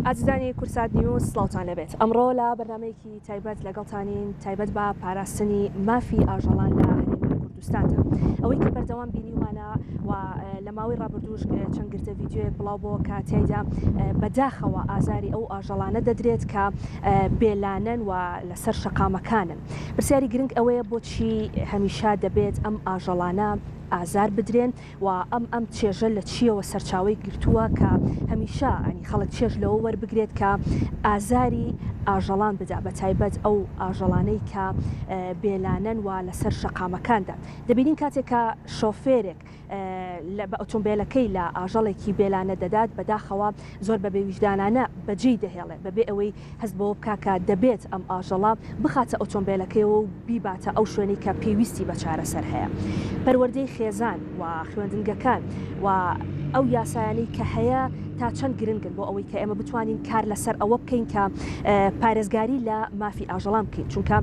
ئازیزانی کوردسات نیوز سڵاوتان لێبێت ئەمڕۆ لە بەرنامەیەکی تایبەت لەگەڵتانین تایبەت بە پاراستنی مافی ئاژەڵان لە هەرێمی کوردستاندا ئەوەی کە بەردەوام بینیومانە و لە ماوەی ڕابردووش چەند گرتە ڤیدیۆیەک بڵاو بۆ کە تیایدا بەداخەوە ئازاری ئەو ئاژەڵانە دەدرێت کە بێلانەن و لەسەر شەقامەکانن پرسیاری گرنگ ئەوەیە بۆچی هەمیشە دەبێت ئەم ئاژەڵانە ئازار بدرێن و ئەم ئەم چێژە لە چییەوە سەرچاوەی گرتووە کە هەمیشە ینی خەڵک چێژ لەوە وەربگرێت کە ئازاری ئاژەڵان بدا بە تایبەت ئەو ئاژەڵانەی کە بێلانەن و لەسەر شەقامەکاندا دەبینین کاتێک کە شۆفێرێک بە ئۆتۆمبێلەکەی لە ئاژەڵێکی بێلانە دەدات بەداخەوە زۆر بە بێویژدانانە بەجێی دەهێڵێ بەبێ ئەوەی هەست بەوە بکا کە دەبێت ئەم ئاژەڵە بخاتە ئۆتۆمبێلەکەیەوە و بیباتە ئەو شوێنەی کە پێویستی بە چارەسەر هەیە. پەروەردەی خێزان و خوێندنگەکان و ئەو یاسایانەی کە هەیە تا چەند گرنگن بۆ ئەوەی کە ئێمە بتوانین کار لەسەر ئەوە بکەین کە پارێزگاری لە مافی ئاژەڵان بکەین چونکە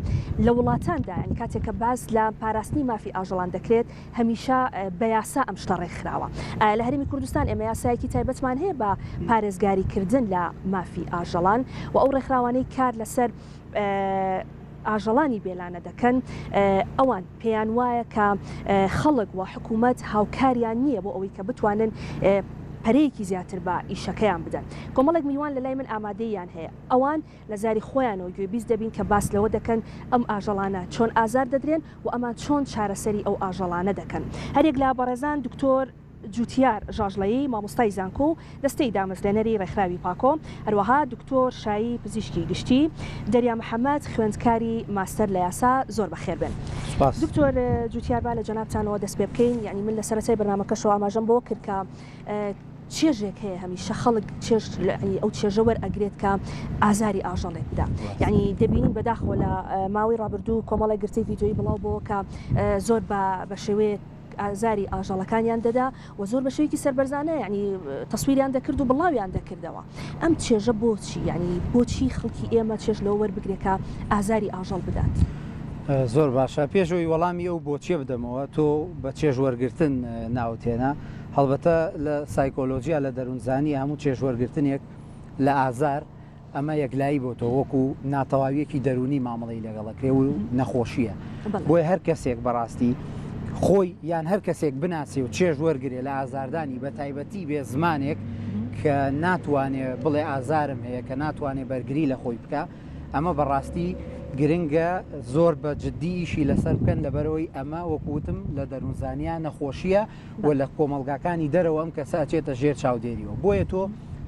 لە وڵاتاندا یانی کاتێک کە باس لە پاراستنی مافی ئاژەڵان دەکرێت هەمیشە بە یاسا ئەم شتە ڕێکخراوە. ئایا لە هەرێمی کوردستان ئێمە یاسایەکی تایبەتمان هەیە بە پارێزگاری کردن لە مافی ئاژەڵان و ئەو ڕێکخراوانەی کار لەسەر ئاژەڵانی بێلانە دەکەن ئەوان پێیان وایە کە خەڵک و حکوومەت هاوکاریان نییە بۆ ئەوەی کە بتوانن پەرەیەکی زیاتر بە ئیشەکەیان بدەن. کۆمەڵێک میوان لە لای من ئامادەییان هەیە ئەوان لە زاری خۆیانەوە گوێبیست دەبین کە باس لەوە دەکەن ئەم ئاژەڵانە چۆن ئازار دەدرێن و ئەمان چۆن چارەسەری ئەو ئاژەڵانە دەکەن. هەریەک لە بەڕێزان دکتۆر جوتیار ژاژڵەیی مامۆستای زانکۆ و دەستەی دامەزرێنەری ڕێکخراوی پاکۆ، هەروەها دکتۆر شایی پزیشکی گشتی، دەریا محەمەد خوێندکاری ماستەر لە یاسا زۆر بەخێر بێن. سوپاس. دکتۆر جوتیار با لە جەنابتانەوە دەست پێ بکەین، یانی من لە سەرەتای بەرنامەکەشەوە ئاماژەم بەوە کرد کە چێژێک هەیە هەمیشە خەڵک چێژ ئەو چێژە وەرئەگرێت کە ئازاری ئاژەڵێک بدا یعنی دەبینین بەداخەوە لە ماوەی ڕابردوو کۆمەڵی گرتەی ڤیدیۆیی بڵاو بۆ کە زۆر بە بە شێوەیەک ئازاری ئاژەڵەکانیان دەدا و زۆر بە شێوەیەکی سەربەرزانە یعنی تەسویریان دەکرد و بڵاویان دەکردەوە ئەم چێژە بۆچی یعنی بۆچی خەڵکی ئێمە چێژ لەوە وەربگرێت کە ئازاری ئاژەڵ بدات؟ زۆر باشە پێشەوەی وەڵامی ئەو بۆچیە بدەمەوە تۆ بە چێژ وەرگتن ناوت هێنا هەڵبەتە لە سایکۆلۆژیا لە دەروونزانی هەموو چێژوەرگرتنێک لە ئازار ئەمە یەکلایی بۆتەوە وەکو ناتەواویەکی دەروونی مامەڵەی لەگەڵ ئەکرێ و نەخۆشیە بۆیە هەر کەسێک بەڕاستی خۆی یان هەر کەسێک بناسێ و چێژ وەرگێ لە ئازاردانی بە تایبەتی بێ زمانێک کە ناتوانێ بڵێ ئازارم هەیە کە ناتوانێ بەرگری لە خۆی بکە ئەمە بەڕاستی گرنگە زۆر بە جددی ئیشی لەسەر بکەن لەبەرەوەی ئەمە وەکوتم لە دەروونزانیا نەخۆشیە و لە کۆمەڵگاکانی دەرەوە ئەم کەسە ئەچێتە ژێر چاودێریەوە بۆیە تۆ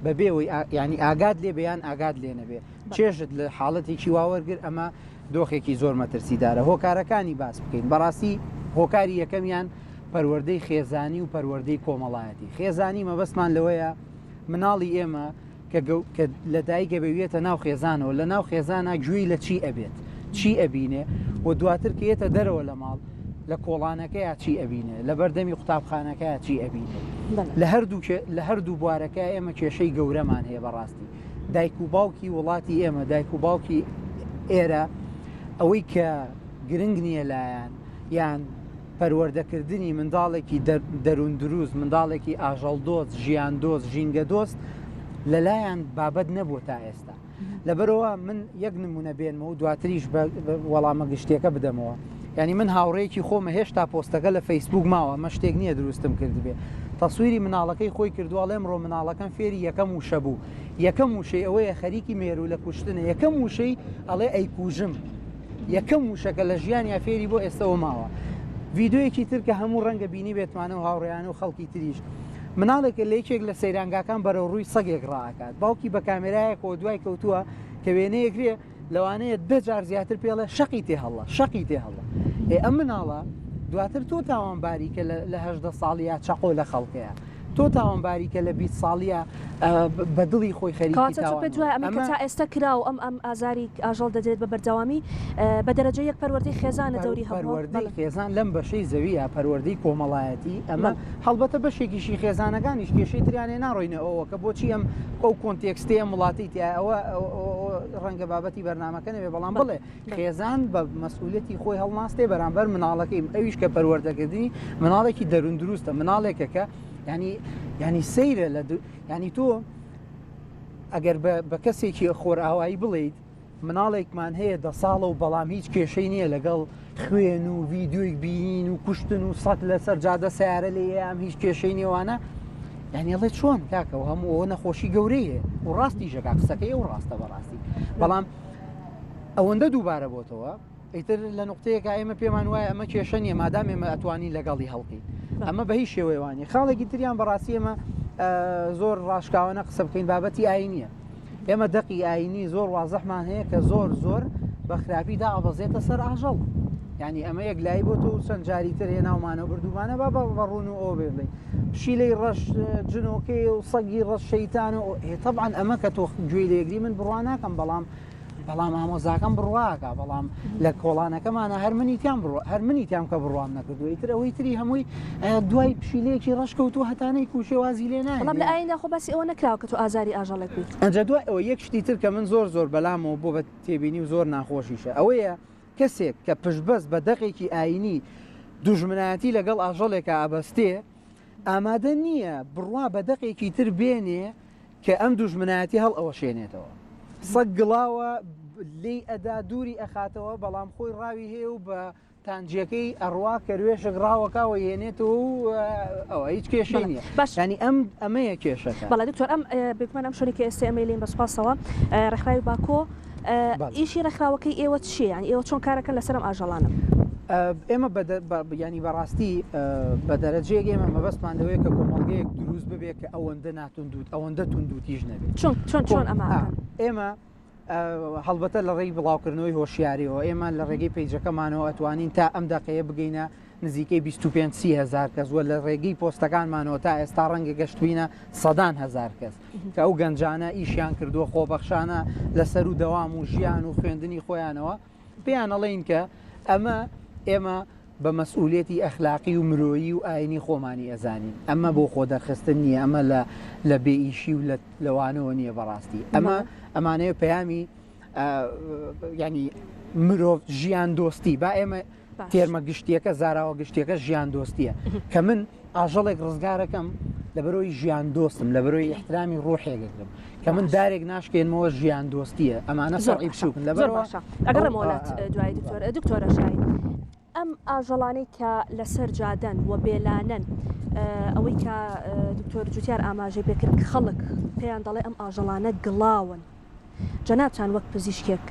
بەبێ ئەوەی ینی ئاگات لێ بێ یان ئاگات لێ نەبێ چێژت لە حاڵەتێکی واوەرگر ئەمە دۆخێکی زۆر مەترسیدارە هۆکارەکانی باس بکەین بەڕاستی هۆکاری یەکەمیان پەروەردەی خێزانی و پەروەردەی کۆمەڵایەتی خێزانی مەبەستمان لەوەیە مناڵی ئێمە کە کە لە دایک ئەبێ وێتە ناو خێزانەوە لە ناو خێزانا گوێی لە چی ئەبێت چی ئەبینێ و دواتر کە یەتە دەرەوە لە ماڵ لە کۆڵانەکەیا چی ئەبینێ لە بەردەمی قوتابخانەکەیا چی ئەبینێ لە هەردوو لە هەردوو بوارەکە ئێمە کێشەی گەورەمان هەیە بەڕاستی دایک و باوکی وڵاتی ئێمە دایک و باوکی ئێرە ئەوەی کە گرنگ نییە لایەن یان پەروەردەکردنی منداڵێکی دەروون دروست، منداڵێکی ئاژەڵدۆست، ژیاندۆست، ژینگەدۆست لەلایان بابەت نەبووە تا ئێستا. لەبەرئەوە من یەک نمونە بێنمەوە و دواتریش بە وەڵامە گشتیەکە بدەمەوە. یعنی من هاوڕێیەکی خۆمە هێشتا پۆستەکە لە فەیسبوک ماوە، ئەمە شتێک نییە دروستم کردبێ. تەسویری مناڵەکەی خۆی کردووە ئەڵێ ئەمڕۆ مناڵەکەم فێری یەکەم وشە بوو. یەکەم وشەی ئەوەیە خەریکی مێروولە کوشتنە، یەکەم وشەی ئەڵێ ئەیکوژم. یەکەم وشە کە لە ژیانیا فێری بۆ ئێستەوە ماوە. ڤیدیۆیەکی تر کە هەموو ڕەنگە بینیبێتمانە و هاوڕێیان و خەڵکی تریش. مناڵێکە لە یەکێک لە سەیرانگاکان بەرەو ڕووی سەگێک ڕائەکات. باوکی بە کامێرایەکەوە دوای کەوتووە کە وێنەیەکرێ لەوانەیە دە جار زیاتر پێڵێ شەقی تێ هەڵە، شەقی تێ هەڵە. ئێ ئەم مناڵە دواتر تۆ تاوانباری کە لە 18 ساڵیا چەقۆ لە خەڵکەیە. تۆ تاوانباری کە لە 20 ساڵیە بە دڵی خۆی خەریکی کەواتە تۆ پێت وایە ئەمەی کە تا ئێستا کرا و ئەم ئەم ئازاری ئاژەڵ دەدرێت بە بەردەوامی بە دەرەجە یەک پەروەردەی خێزانە دەوری هەبووە؟ پەروەردەی خێزان لەم بەشەی زەویە پەروەردەی کۆمەڵایەتی ئەمە هەڵبەتە بەشێکیشی خێزانەکانیش کێشەی تریان هەیە ناڕۆینە ئەوە کە بۆچی ئەم ئەو context ەی ئەم وڵاتی تیا ئەوە ڕەنگە بابەتی بەرنامەکە نەبێ بەڵام بڵێ خێزان بە مەسئولیەتی خۆی هەڵناستێ بەرامبەر مناڵەکەی ئەویش کە پەروەردەکردنی مناڵێکی دەروون دروستە مناڵێکە کە ینی ینی سەیرە لە ینی تۆ. ئەگەر بە کەسێکی خۆرئاوایی بڵێیت مناڵێکمان هەیە دە ساڵە و بەڵام هیچ کێشەی نییە لەگەڵ خوێن و ڤیدیۆی بینین و کوشتن و سەگ لەسەر جادە سیارە لێیان هیچ کێشەی نێوانە یعنی ئەڵێ چۆن کاکەەوە هەموو ئەوە نەخۆشی گەورەیە و ڕاستی ژەکە قسەکەی ئەو ڕاستە بەڕاستی بەڵام ئەوەندە دووبارە بۆتەوە ئیتر لە نوقتەیەکا ئێمە پێمان وایە ئەمە کێشە نییە مادام ئێمە ئەتوانین لەگەڵی هەڵقین ئەمە بە هیچ شێوەیە وانە خاڵێکی تریان بەڕاستی ئێمە زۆر ڕاشکاوانە قسە بکەین بابەتی ئاینیە ئێمە دەقی ئاینی زۆر وازحمان هەیە کە زۆر زۆر بە خراپی دابەزێتە سەر ئاژەڵ یعنی ئەمە یەک لای بۆ تۆ چەند جاری تر هێناومانە بردومانە با بە ڕوون و ئەو بێ بڵێ پشیلەی ڕەش جنۆکەی و سەگی ڕەش شەیتان و طبعا ئەمە کە تۆ گوێی لێگری من بڕوا ناکەم بەڵام بەڵام ئامۆزاکەم بڕواکە بەڵام لە کۆڵانەکەمانە هەر منی تیام بڕ هەر منی تیام کە بڕوام نەکردو ئیتر ئەوەی تری هەمووی دوای پشیلەیەکی ڕەش کەوتووە هەتانەی کوشێ وازی لێ نایە بەڵام لە ئایندا خۆ باسی ئەوە نەکراوە کە تۆ ئازاری ئاژەڵێک بیت. ئەنجا دوای ئەوە یەک شتی تر کە من زۆر زۆر بەلامەوە بۆ بە تێبینی و زۆر ناخۆشیشە ئەوەیە کەسێک کە پشتبەست بە دەقێکی ئاینی دوژمنایەتی لەگەڵ ئاژەڵێکا ئەبەستێ ئامادە نییە بڕوا بە دەقێکی تر بێنێ کە ئەم دوژمنایەتی هەڵئەوەشێنێتەوە. سەگ گڵاوە لێی ئەدا دووری ئەخاتەوە بەڵام خۆی ڕاوی هەیە و بە تانجیەکەی ئەڕوا کەروێشک ڕاوەکا و یێنێتەوە و ئەوە هیچ کێشەی نییە. باش یانی ئەم ئەمەیە کێشەکە. بەڵێ دکتۆر ئەم بێگومان ئەم شوێنی کە ئێستا ئێمەی لێین بە سوپاسەوە ڕێکخراوی باکۆ ئیشی ڕێکخراوەکەی ئێوە چییە؟ یانی ئێوە چۆن کارەکەن لەسەر ئەم ئاژەڵانە؟ ئێمە ینی بەڕاستی بە دەرەجەیەک ئێمە مەبەستمان لەوەیە کە کۆمەڵگەیەک دروست ببێت کە ئەوەندە ناتوندوت ئەوەندە توندوتیژ نەبێت چۆن چۆن چۆن ئەمە ئێمە هەڵبەتە لە ڕێی بڵاوکردنەوەی هۆشیاریەوە ئێمە لە ڕێگەی پەیجەکەمانەوە ئەتوانین تا ئەم دەقەیە بگەینە نزیکەی 25 سی هزار کەس وە لە ڕێگەی پۆستەکانمانەوە تا ئێستا ڕەنگە گەشتبینە سەدان هزار کەس کە ئەو گەنجانە ئیشیان کردووە خۆبەخشانە لەسەر و دەوام و ژیان و خوێندنی خۆیانەوە پێیان ئەڵێین کە ئەمە ئێمە بە مەسئولیەتی ئەخلاقی و مرۆیی و ئاینی خۆمانی ئەزانین ئەمە بۆ خۆ دەرخستن نییە ئەمە لە لە بێ ئیشی و لە لەوانەوە نییە بەڕاستی ئەمە ئەمانەیە پەیامی ینی مرۆڤ ژیان دۆستی با ئێمە تێرمە گشتیەکە زاراوە گشتیەکە ژیان دۆستیە کە من ئاژەڵێک ڕزگارەکەم لەبەرەوەی ژیان دۆستم لەبەرەوەی ئیحترامی ڕۆحێک ئەگرم کە من دارێک ناشکێنمەوە ژیان دۆستیە ئەمانە زۆر فەرعی بچووکن زۆر لەبەرەوە باشە ئەگەڕێمەوە لات دوای دکتۆر دکتۆرە شاهین ئەم ئاژەڵانەی کە لەسەر جادەن و بێلانەن ئەوەی کە دکتۆر جوتیار ئاماژەی پێکرد خەڵک پێیان دەڵێ ئەم ئاژەڵانە گڵاون جەنابتان وەک پزیشکێک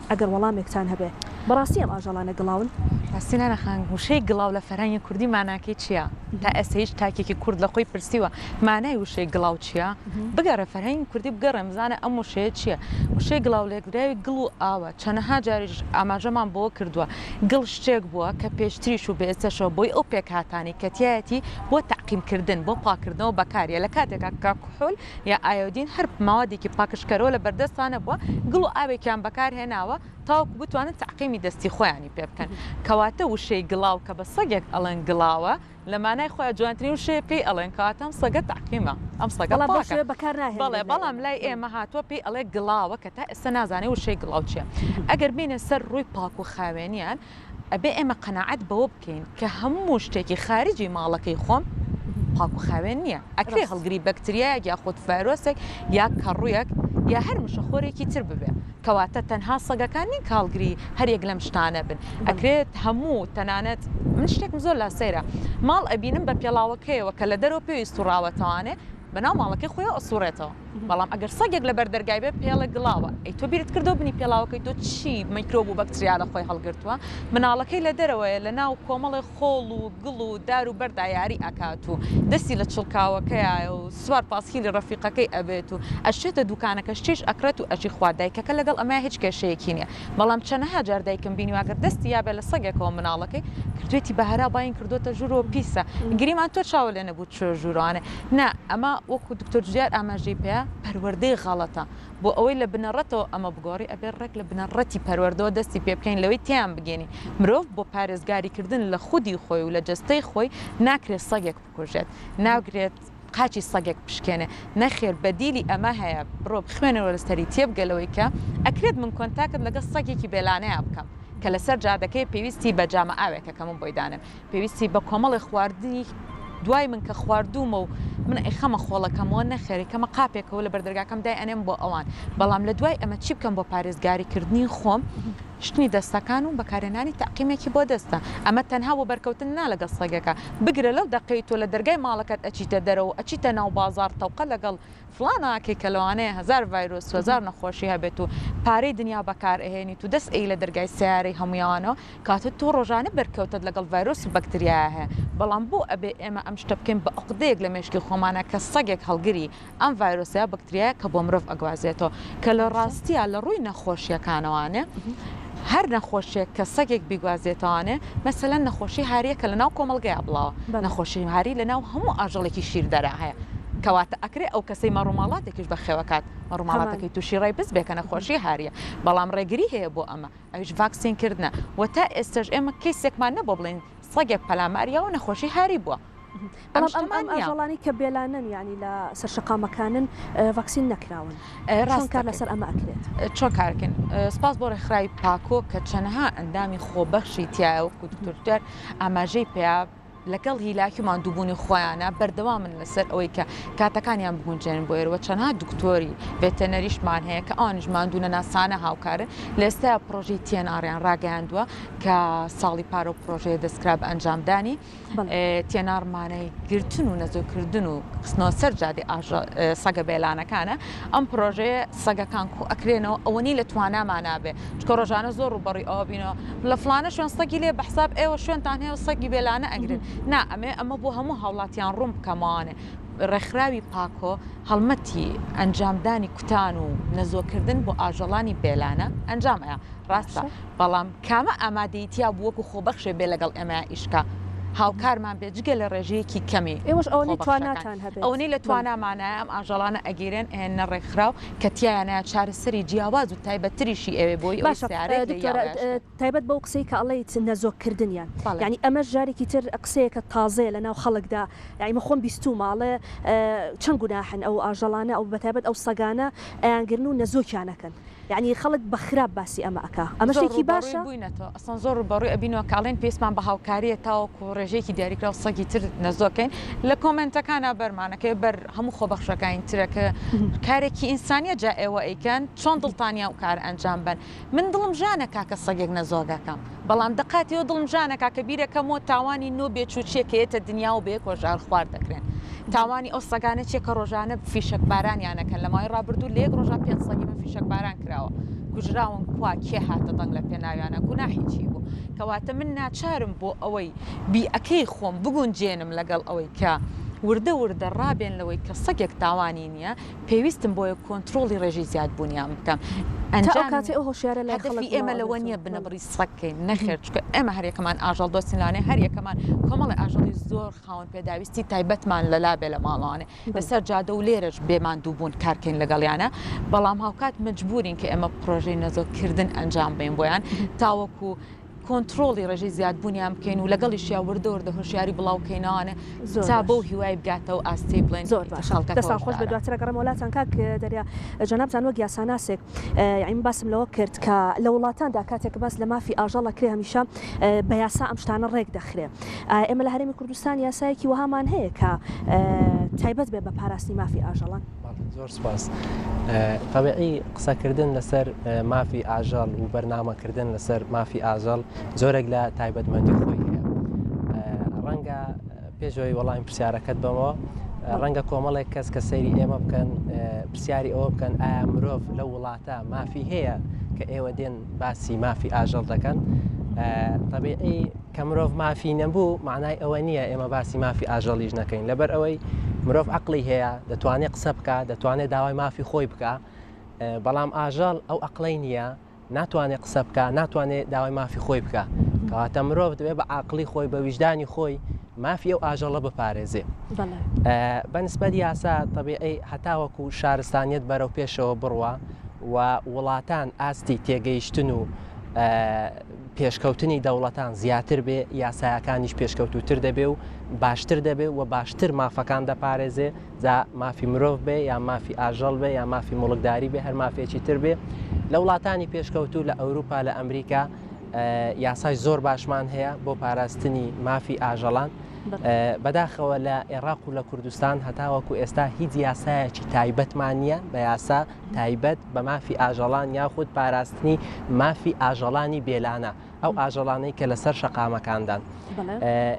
ئەگەر وەڵامێکتان هەبێ بەڕاستی ئەم ئاژەڵانە گڵاون؟ ڕاستی نارە خان وشەی گڵاو لە فەرهەنگی کوردی ماناکەی چییە؟ تا ئێستا هیچ تاکێکی کورد لە خۆی پرسیوە مانای وشەی گڵاو چییە؟ بگەڕێ فەرهەنگی کوردی بگەڕێن بزانە ئەم وشەیە چییە؟ وشەی گڵاو لێکدراوی گڵ و ئاوە چەنەها جاریش ئاماژەمان بەوە کردووە گڵ شتێک بووە کە پێشتریش و بە ئێستەشەوە بۆی ئەو پێکهاتانەی کە تیایەتی بۆ تەعقیم کردن بۆ پاککردنەوە بەکاریە لە کاتێکا کە کحول یا ئایۆدین هەر مەوادێکی پاکژکەرەوە لە بەردەستا نەبووە، گڵ و ئاوێکیان بەکارهێناوە تاوەکو بتوانن تەعقیمی دەستی خۆیانی پێ بکەن. کەواتە وشەی گڵاو کە بە سەگێک ئەڵێن گڵاوە، لە مانای خۆیا جوانترین وشەیە پێی ئەڵێن، کەواتە ئەم سەگە تەعقیمە، ئەم سەگە بەڵام بەو پاکە. شێوەیە بەکار ناهێنرێت بەڵێ، لای بەڵام ئێمە. لای ئێمە هاتووە پێی ئەڵێ گڵاوە کە تا ئێستا نازانێ وشەی گڵاو چییە. ئەگەر بێینە سەر ڕووی پاک و خاوێنیان، ئەبێ ئێمە قەناعەت بەوە بکەین کە هەموو شتێکی خارجی ماڵەکەی خۆم پاک و خاوێن نییە ئەکرێ هەڵگری بەکتریایەک یاخود ڤایرۆسێک یا کەڕوویەک یا هەر مشەخۆرێکی تر ببێ کەواتە تەنها سەگەکان نین کە هەڵگری هەریەک لەم شتانە بن ئەکرێت هەموو تەنانەت من شتێکم زۆر لا سەیرە ماڵ ئەبینم بە پێڵاوەکەیەوە کە لە دەرەوە پێوی سوڕاوەتەوانێ بەناو ماڵەکەی خۆیەوە ئەسوڕێتەوە. بەڵام ئەگەر سەگێک لەبەر دەرگای بێ پێڵێ گڵاوە، ئەی تۆ بیرت کردەوە بنی پێڵاوەکەی تۆ چی میکرۆب و بەکتریا لە خۆی هەڵگرتووە؟ مناڵەکەی لە دەرەوەیە لە ناو کۆمەڵێ خۆڵ و گڵ و دار و بەردا یاری ئەکات و دەستی لە چڵکاوەکەیایە و سوار پاسکیلی ڕەفیقەکەی ئەبێت و ئەچێتە دوکانەکە شتیش ئەکڕێت و ئەژی خوا دایکەکە لەگەڵ ئەمەیا هیچ کێشەیەکی نیە بەڵام چەنەها جار دایکم بینیوە گەر دەستی یابێ لە سەگێکەوە مناڵەکەی کردوێتی بە هەرا باین کردۆتە ژوورەوە پیسە گریمان تۆ چاوە لێ نەبوو چۆ ژوورەوانێ نا ئەمە وەکو دکتۆر جوتیار ئاماژەی پێیا پەروەردەی غەڵەتە بۆ ئەوەی لە بنەڕەتەوە ئەمە بگۆڕی ئەبێ ڕێک لە بنەڕەتی پەروەردەوە دەستی پێ بکەین لەوەی تێیان بگەینین مرۆڤ بۆ پارێزگاری کردن لە خودی خۆی و لە جەستەی خۆی ناکرێت سەگێک بکوژێت ناکرێت قاچی سەگێک بشکێنێ نەخێر بەدیلی ئەمە هەیە بڕۆ بخوێنەوە لەسەری تێبگە لەوەی کە ئەکرێت من کۆنتاکت لەگەڵ سەگێکی بێلانەیا بکەم کە لەسەر جادەکەی پێویستی بە جامە ئاوێکە کە من بۆی دانێم پێویستی بە کۆمەڵێ خواردنی دوای من کە خواردوومە و من ئەیخەمە خۆڵەکەمەوە نەخێر ئەیکەمە قاپێکەوە لە بەردەرگاکەم دای ئەنێم بۆ ئەوان بەڵام لە دوای ئەمە چی بکەم بۆ پارێزگاری کردنی خۆم شتنی دەستەکان و بەکارهێنانی تەعقیمێکی بۆ دەستە ئەمە تەنها بۆ بەرکەوتن نا لەگەڵ سەگەکە بگرە لەو دەقەی تۆ لە دەرگای ماڵەکەت ئەچیتە دەرەوە و ئەچیتە ناو بازاڕ تەوقە لەگەڵ فڵان ئەکەی کە لەوانەیە هەزار ڤایرۆس و هەزار نەخۆشی هەبێت و پارەی دنیا بەکار ئەهێنیت و دەست ئەی لە دەرگای سەیارەی هەموویانەوە کاتە تۆ ڕۆژانە بەرکەوتەت لەگەڵ ڤایرۆس و بەکتریایا هەیە بەڵام بۆ ئەبێ ئێمە ئەم شتە بکەین بە عوقدەیەک لە مێشکی خۆمانا کە سەگێک هەڵگری ئەم ڤایرۆسە یا بەکتریایە کە بۆ مرۆڤ ئەگوازێتەوە کە لە ڕاستیا لە ڕووی نەخۆشیەکانەوانێ هەر نەخۆشیەک کە سەگێک بیگوازێتەوانێ مەسەلەن نەخۆشی هاریە کە لە ناو کۆمەڵگەیا بڵاوە نەخۆشی هاری لە ناو هەموو ئاژەڵێکی شیردەرا هەیە کەواتە ئەکرێ ئەو کەسەی مەڕوماڵاتێکیش بەخێوەکات مەڕوماڵاتەکەی تووشی ڕێبز بێ کە نەخۆشی هاریە بەڵام ڕێگری هەیە بۆ ئەمە ئەویش ڤاکسین کردنە و تا ئێستەش ئێمە کەیسێکمان نەبووە بڵێین سەگێک پەلاماریاوە نەخۆشی هاری بووە. بەڵام ئەم ئەم ئاژەڵانەی کە بێلانەن یانی لە سەر شەقامەکانن ڤاکسین نەکراون چۆن کار لەسەر ئەمە ئەکرێت؟ چۆن کارکەین؟ سپاس بۆ ڕێکخراوی پاکۆ کە چەنەها ئەندامی خۆبەخشی تایە وەکو دکتۆر جوتیار ئاماژەی پێیا لەگەڵ هیلاکی و ماندووبوونی خۆیانە بەردەوامن لەسەر ئەوەی کە کاتەکانیان بگونجێنن بۆ ئێرە چەندها دکتۆری ڤێتەنەریشمان هەیە کە ئەوانیش ماندوو نەناسانە هاوکارن لە ئێستا پرۆژەی TNR یان ڕاگەیاندووە کە ساڵی پارە و پرۆژەیە دەستکرا بە ئەنجامدانی TNR مانای گرتن و نەزۆکردن و خستنەوە سەر جادەی سەگە بێلانەکانە ئەم پرۆژەیە سەگەکان کۆ ئەکرێنەوە ئەوەنی لە توانامانا بێ چونکە ڕۆژانە زۆر ڕووبەڕووی ئەوە بینەوە لە فڵانە شوێن سەگی لێ بە حساب ئێوە شوێنتان هەیە و سەگی بێلانە ئەگرن نا ئەمێ ئەمە بۆ هەموو هاوڵاتیان ڕوون بکەمەوانێ ڕێکخراوی پاکۆ هەڵمەتی ئەنجامدانی کوتان و نەزۆکردن بۆ ئاژەڵانی بێلانە ئەنجام ئەیا ڕاستە بەڵام کامە ئامادەیی تیا بوو وەکو خۆبەخشێ بێ لەگەڵ ئێمەیا ئیش کا هاوکارمان بێ جگە لە ڕێژەیەکی کەمی ئێوەش ئەوەنەی تواناتان هەبێت ئەوەنەی لە توانامانایە ئەم ئاژەڵانە ئەگیرێن ئەهێننە ڕێکخراو کە تیایانایە چارەسەری جیاواز و تایبەتتریشی ئەوێ بۆی ئەوەی باشە سەیارەیەک لێی دکتۆرە یاوەیە شتێ. تایبەت بەو قسەی کە ئەڵێیت نەزۆک کردنیان بەڵێ. یانی ئەمەش جارێکی تر قسەیەکە تازەیە لەناو خەڵکدا یانی من خۆم بیستوومە ئەڵێ چەند گوناحن ئەو ئاژەڵانە ئەو بەتایبەت ئەو سەگانە ئەیانگرن و نەزۆکیان ئەکەن. یەعنی خەڵک بە خراپ باسی ئەمە ئەکا ئەمە زۆر شتێکی ڕووبەڕووی باشە؟ بووینەتەوە ئەسڵەن زۆر ڕووبەڕووی ئەبینەوە کە ئەڵێن پێویستمان بە هاوکارییە تاوەکو ڕێژەیەکی دیاریکراو سەگی تر نەزۆکەین لە کۆمێنتەکانا بەرمانەکەوێ بەر هەموو خۆبەخشەکانی ترە کە کارێکی ئینسانیە جا ئێوە ئەیکەن چۆن دڵتانە ئەو کارە ئەنجام بەن من دڵم ژانەکا کە سەگێک نەزۆکەکەم بەڵام دەقاتیەوە دڵم ژانەکا کە بیرەکەمەوە تاوانی نۆ بێچوو چیە کە یەتە دنیا و بەیەکەوە ژار خوار دەکرێن تاوانی ئەو سەگانە چیە کە ڕۆژانە فیشەک بارانیان ئەکەن لە ماوەی ڕابردوو لە یەک ڕۆژا پێنج سەگی من فیشەک باران کراوە کوژراون کوا کێ هاتە دەنگ لە پێناویانە گوناحی چی بوو کەواتە من ناچارم بۆ ئەوەی بیئەکەی خۆم بگونجێنم لەگەڵ ئەوەی کە وردە وردە ڕابێن لەوەی کە سەگێک تاوانی نییە پێویستم بۆیە کۆنترۆڵی ڕێژەی زیادبوونیان بکەم. تا ئەو کاتەی ئەو هۆشیارە لای خەڵک هەدەفی ئێمە لەوە نییە بنەبڕی سەگ کەین، نەخێر، چونکە ئێمە هەریەکەمان ئاژەڵ دۆستین، لەوانەیە هەریەکەمان کۆمەڵێ ئاژەڵی زۆر خاوەن پێداویستی تایبەتمان لەلا بێ لە ماڵەوانێ لەسەر جادە و لێرەش بێ ماندووبوون کار کەین لەگەڵیانە، بەڵام هاوکات مەجبوورین کە ئێمە پرۆژەی نەزۆککردن ئەنجام بەین بۆیان تاوەکو کۆنتڕۆڵی ڕێژەی زیادبوونیان بکەین و لەگەڵیشیا وردە وردە هۆشیاری بڵاو کەینەوانێ تا بەو هیوای بگاتەوە ئاستەی بڵێن زۆر باشە دەستان خۆش بێت دواتر ئەگەڕێمەوە لاتان کاک دەریا جەنابتان وەک یاساناسێک یانی من باسم لەوە کرد کە لە وڵاتاندا کاتێک باس لە مافی ئاژەڵ ئەکرێ هەمیشە بە یاسا ئەم شتانە ڕێک دەخرێ ئایا ئێمە لە هەرێمی کوردستان یاسایەکی وەهامان هەیە کە تایبەت بێ بە پاراستنی مافی ئاژەڵان؟ زۆر سپاس. تەبیعی قسەکردن لەسەر مافی ئاژەڵ و بەرنامەکردن لەسەر مافی ئاژەڵ جۆرێک لە تایبەتمەندی خۆی هەیە. ڕەنگە پێشەوەی وەڵامی پرسیارەکەت بەمەوە ڕەنگە کۆمەڵێک کەس کە سەیری ئێمە بکەن پرسیاری ئەوە بکەن ئایا مرۆڤ لەو وڵاتە مافی هەیە کە ئێوە دێن باسی مافی ئاژەڵ دەکەن تەبیعی کە مرۆڤ مافی نەبوو معنای ئەوە نییە ئێمە باسی مافی ئاژەڵیش نەکەین لەبەر ئەوەی مرۆڤ عقلی هەیە دەتوانێت قسە بکە دەتوانێت داوای مافی خۆی بکە بەڵام ئاژەڵ ئەو ئەقلەی نییە ناتوانێت قسە بکە ناتوانێت داوای مافی خۆی بکە کەواتە مرۆڤ دەبێت بە عقلی خۆی بە ویژدانی خۆی مافی ئەو ئاژەڵە بپارێزێ بەنسبەت یاسا طبیعی هەتاوەکو شارستانیت بەرەو پێشەوە بڕوا و وڵاتان ئاستی تێگەیشتن و پێشکەوتنی دەوڵەتان زیاتر بێ، یاسایەکانیش پێشکەوتووتر دەبێ و باشتر دەبێ و باشتر مافەکان دەپارێزێ، جا مافی مرۆڤ بێ یان مافی ئاژەڵ بێ یان مافی موڵکداری بێ هەر مافێکی تر بێ. لە وڵاتانی پێشکەوتوو لە ئەوروپا لە ئەمریکا یاسای زۆر باشمان هەیە بۆ پاراستنی مافی ئاژەڵان. بەداخەوە لە ئێراق و لە کوردستان هەتاوەکو ئێستا هیچ یاسایەکی تایبەتمان نییە بە یاسا تایبەت بە مافی ئاژەڵان یاخود پاراستنی مافی ئاژەڵانی بێلانە ئەو ئاژەڵانەی کە لەسەر شەقامەکاندان.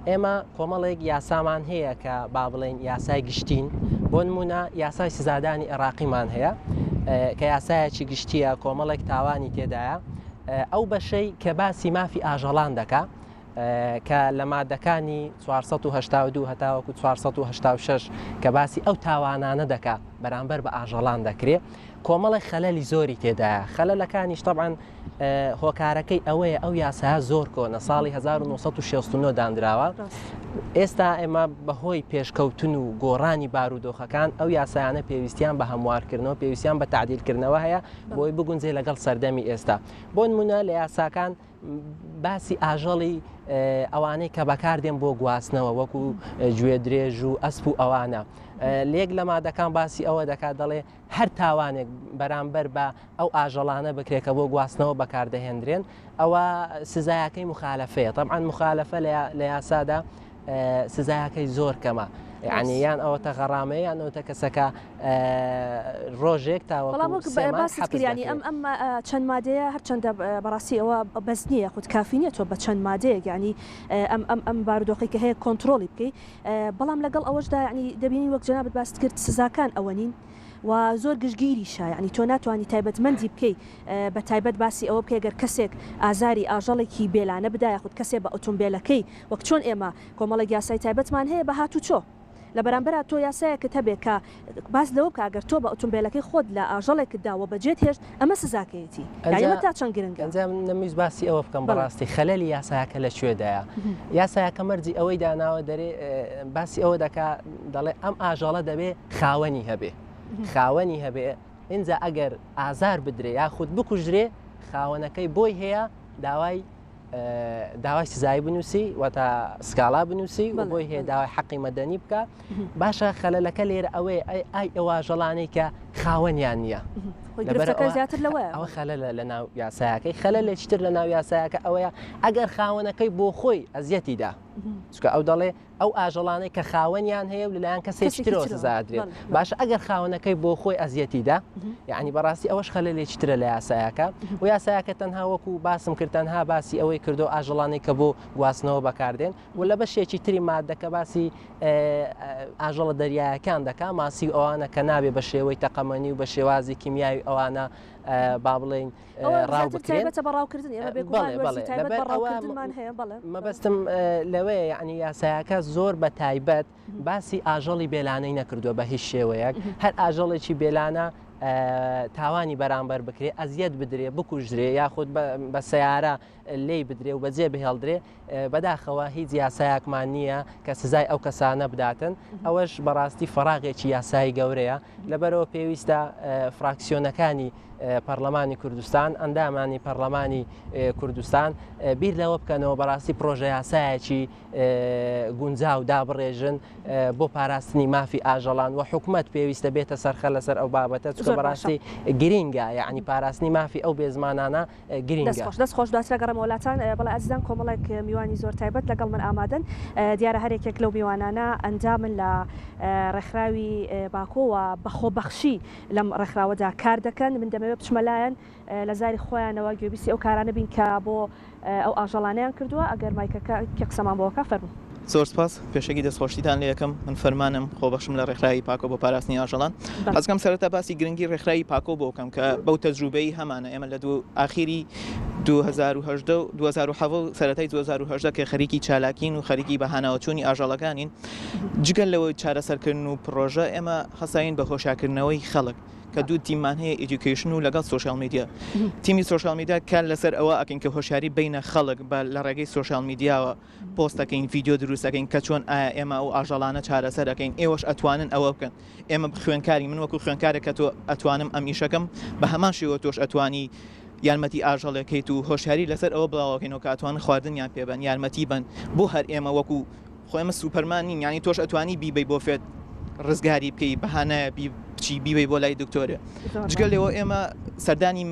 ئێمە کۆمەڵێک یاسامان هەیە کە با بڵێین یاسای گشتین بۆ نمونە یاسای سزادانی عێراقیمان هەیە کە یاسایەکی گشتیە کۆمەڵێک تاوانی تێدایە ئەو بەشەی کە باسی مافی ئاژەڵان دەکا کە لە مادەکانی 482 هەتاوەکو 486 کە باسی ئەو تاوانانە دەکا بەرامبەر بە ئاژەڵان دەکرێ کۆمەڵێک خەلەلی زۆری تێدایە خەلەلەکانیش طبعا هۆکارەکەی ئەوەیە ئەو یاسایە زۆر کۆنە ساڵی 1969 دانراوە ئێستا ئێمە بەهۆی پێشکەوتن و گۆڕانی بارودۆخەکان ئەو یاسایانە پێویستیان بە هەموارکردنەوە پێویستیان بە تعدیلکردنەوە هەیە بۆی بگونجێ لەگەڵ سەردەمی ئێستا بۆ نمونە لە یاساکان باسی ئاژەڵی ئەوانەی کە بەکاردێن بۆ گواستنەوە وەکو گوێ درێژ و ئەسپ و ئەوانە لێک لە مادەکان باسی ئەوە دەکات دەڵێ هەر تاوانێک بەرامبەر بە ئەو ئاژەڵانە بکرێت کە بۆ گواستنەوە بەکاردەهێندرێن ئەوە سزایەکەی مخالفەیە طبعا مخالفە لە یاسادا سزایەکەی زۆر کەمە یعنی یان ئەوەتە غەڕامەیە یان ئەوتە کەسەکە ڕۆژێک تاوەکوانی ئەم ئەم چەند مادەیە هەرچەندە بەڕاستی ئەوە بەس نییە خود کافی نیە تۆ بە چەند مادەیەک ینی ئەم ئەم ئەم بارودۆخی کە هەیە کۆنتترۆلی بکەیت بەڵام لەگەڵ ئەوەشدا یعنی دەبینین وەک جەنابت باست کرد سزاکان ئەوە نین و زۆر گشتگیریشە یعنی تۆ ناتوانانی تایبەتمەندی بکەی بە تایبەت باسی ئەوە بکەی گەر کەسێک ئازاری ئاژەڵێکی بێلانە بدا یاخود کەسێ بە ئۆتۆمبێلەکەی وەک چۆن ئێمە کۆمەڵێک یاسای تایبەتمان هەیە بە هاتوچۆ لە بەرامبەرا تۆ یاسایەکت هەبێ کە باس لەوە بکا گەر تۆ بە ئۆتۆمبێلەکەی خۆت لە ئاژەڵێکت دا و بەجێت هێشت ئەمە سزاکەیەتی یانی ئەمە تا چەند گرنگە؟ ئەنجا نەمویست باسی ئەوە بکەم بەڕاستی خەلەلی یاساکە لە کوێدایە یاساکە مەرجی ئەوەی داناوە دەرێ باسی ئەوە دەکا دەڵێ ئەم ئاژەڵە دەبێ خاوەنی هەبێ خاوەنی هەبێ ئینجا ئەگەر ئازار بدرێ یاخود بکوژرێ خاوەنەکەی بۆی هەیە داوای داوای سزایی بنووسی واتە سکاڵا بنووسی و بۆی هەیە داوای حەقی مەدەنی بکە باشە خەلەلەکە لێرە ئەوەیە ئەی ئای ئەواژەڵانەی کە خاوەنیان نییە زیاتر لەوە ئەوە خەلە لە ناو یاسایەکەی خەلە لەچتر لە ناو یاسایەکە ئەوەیە ئەگەر خاوەنەکەی بۆ خۆی ئەزیەتی دا چکە ئەو دەڵێ ئەو ئاژەڵانەی کە خاوەنیان هەیە و لەلایەن کەسێکی ترەوە سزا ئەدرێن باشە ئەگەر خاوەنەکەی بۆ خۆی ئەزیەتی دا یعنی بەڕاستی ئەوەش خەلەلێکی ترە لە یاسایەکە و یاسایەکە تەنها وەکو باسم کرد تەنها باسی ئەوەی کردو ئاژەڵانەی کە بۆ گواستنەوە بەکاردێن و لە بەشێکی تری مادەکە باسی ئاژەڵە دەریایەکان دەکا ماسی ئەوانە کە نابێ بە شێوەی تەقەمەنی و بە شێوازی کیمیاوی ئەوانە با بڵێین ڕاو بکرێن. تایبەتە بە ڕاوکردن ئێمە بێگومان وەرزی تایبەت بە ڕاوکردنمان هەیە بەڵێ. مەبەستم لەوەیە یعنی یاسایەکە زۆر بە تایبەت باسی ئاژەڵی بێلانەی نەکردووە بە هیچ شێوەیەک هەر ئاژەڵێکی بێلانە تاوانی بەرامبەر بکرێ ئەزیەت بدرێ بکوژرێ یاخود بە سیارە لێی بدرێ و بەجێ بهێڵدرێ، بەداخەوە هیچ یاسایەکمان نییە کە سزای ئەو کەسانە بداتن، ئەوەش بەڕاستی فەراغێکی یاسایی گەورەیە، لەبەرئەوە پێویستە فراکسیۆنەکانی پەڕلەمانی کوردستان، ئەندامانی پەڕلەمانی کوردستان بیر لەوە بکەنەوە بەڕاستی پڕۆژە یاسایەکی گونجاو دابڕێژن بۆ پاراستنی مافی ئاژەڵان و حکومەت پێویستە بێتە سەرخە لەسەر ئەو بابەتە چونکە بەڕاستی گرینگە یەعنی پاراستنی مافی ئەو بێزمانانە گرینگە. دەست خۆش دەست خۆش دواتر ئەگەڕێمەوە لاتان بەڵێ ئازیزان کۆمەڵێک میوانی زۆر تایبەت لەگەڵ من ئامادەن دیارە هەر یەکێک لەو میوانانە ئەندامن لە ڕێکخراوی باکۆ و بە خۆبەخشی لەم ڕێکخراوەدا کار دەکەن من دەمەوێت بچمە لایەن لە زاری خۆیانەوە گوێبیستی ئەو کارانە بین کە بۆ ئەو ئاژەڵانەیان کردووە ئەگەر مایکەکە کێ قسەمان بۆ ئەکا فەرموو. زۆر سپاس، پێشەکی دەستخۆشیتان لێ ئەکەم، من فەرمانم، خۆبەخشم لە ڕێکخراوی پاکۆ بۆ پاراستنی ئاژەڵان. حەزکەم سەرەتا باسی گرنگی ڕێکخراوی پاکۆ بۆ بکەم کە بەو تەجروبەی هەمانە ئێمە لە دوو ئاخیری 2018 و 2017 و سەرەتای 2018 کە خەریکی چالاکین و خەریکی بەهاناوەچوونی ئاژەڵەکانین جگە لەوەی چارەسەرکردن و پڕۆژە ئێمە هەستاین بە هۆشیارکردنەوەی خەڵک کە دوو تیممان هەیە education و لەگەڵ social media تیمی social media کار لەسەر ئەوە ئەکەین کە هۆشیاری بینە خەڵک بە لە ڕێگەی social media وە پۆست ئەکەین ڤیدیۆ دروست ئەکەین کە چۆن ئایا ئێمە ئەو ئاژەڵانە چارەسەر ئەکەین ئێوەش ئەتوانن ئەوە بکەن ئێمە خوێنکاری من وەکو خوێنکارێک کە تۆ ئەتوانم ئەم ئیشەکەم بە هەمان شێوە تۆش ئەتوانی یارمەتی ئاژەڵێکەیت و هۆشیاری لەسەر ئەوە بڵاوەکەینەوە کە ئەتوانن خواردنیان پێبەن یارمەتی بن بۆ هەر ئێمە وەکو خۆ ئێمە سوپەرمان نین یانی تۆش ئەتوانی بیبەی بۆ فێت ڕزگاری بکەی بەهانایە بی بچی بیبەی بۆ لای دکتۆرێ جگە لەوە ئێمە سەردانی.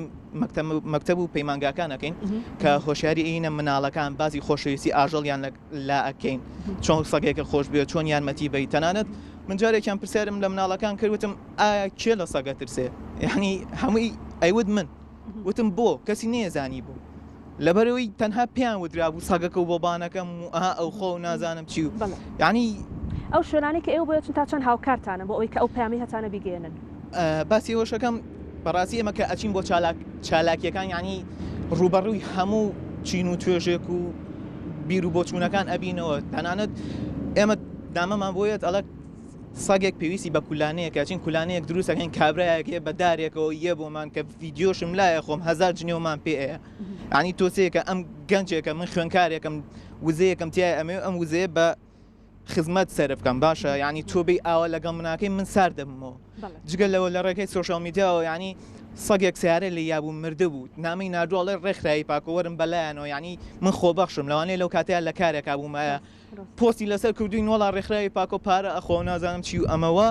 مەکتەب و پەیمانگاکان ئەکەین کە هۆشیاری ئینە مناڵەکان باسی خۆشەویستی ئاژەڵیان لا ئەکەین چۆن سەگێکە خۆش بێت چۆن یارمەتی بەی تەنانەت من جارێکیان پرسیارم لە مناڵەکان کرد وتم ئایا کێ لە سەگە ترسێ یعنی هەمووی ئەیوت من وتم بۆ کەسی نەیەزانی بوو لەبەرئەوەی تەنها پێیان وترابوو سەگەکە و بۆبانەکەم و ئەها ئەو خۆ و نازانم چی و یانی. ئەو شوێنانەی کە ئێوە بۆی ئەچن تا چەند هاوکارتانن بۆ ئەوەی کە ئەو پەیامەی هەتانە بیگەیەنن؟ باسی ئەوەش ئەکەم بەڕاستی ئێمە کە ئەچین بۆ چالاک چالاکیەکان یانی ڕووبەڕووی هەموو چین و توێژێک و بیر و بۆچوونەکان ئەبینەوە تەنانەت ئێمە نامەمان بۆ یەت ئەڵێ سەگێک پێویستی بە کولانەیەکە ئەچین کولانەیەک دروست ئەکەین کابرایەک هەیە بە دارێکەوە یە بۆمان کە ڤیدیۆشم لایە خۆم هەزار جنێومان پێ ئەیە یعنی تۆسەیەکە ئەم گەنجێکە من خوێنکارێکم وزەیەکم تای ئەمێ ئەم وزەیە بە خزمەت سەرف بکەم باشە یعنی تۆ بێ ئاوا لەگەڵ مناکەی من سار دەبمەوە جگە لەوە لە ڕێگەی سۆشیال میدیاوە یعنی سەگێک سیارە لێ یابوو مردبوو نامەی ناردووە ئەڵێ ڕێکخراوی پاکۆ وەرن بەلایانەوە یعنی من خۆبەخشم لەوانەیە لەو کاتەیە لە کارێکا بوومایە پۆستی لەسەر کردوین وەڵا ڕێکخراوی پاکۆ پارە ئەخۆ نازانم چی و ئەمەوە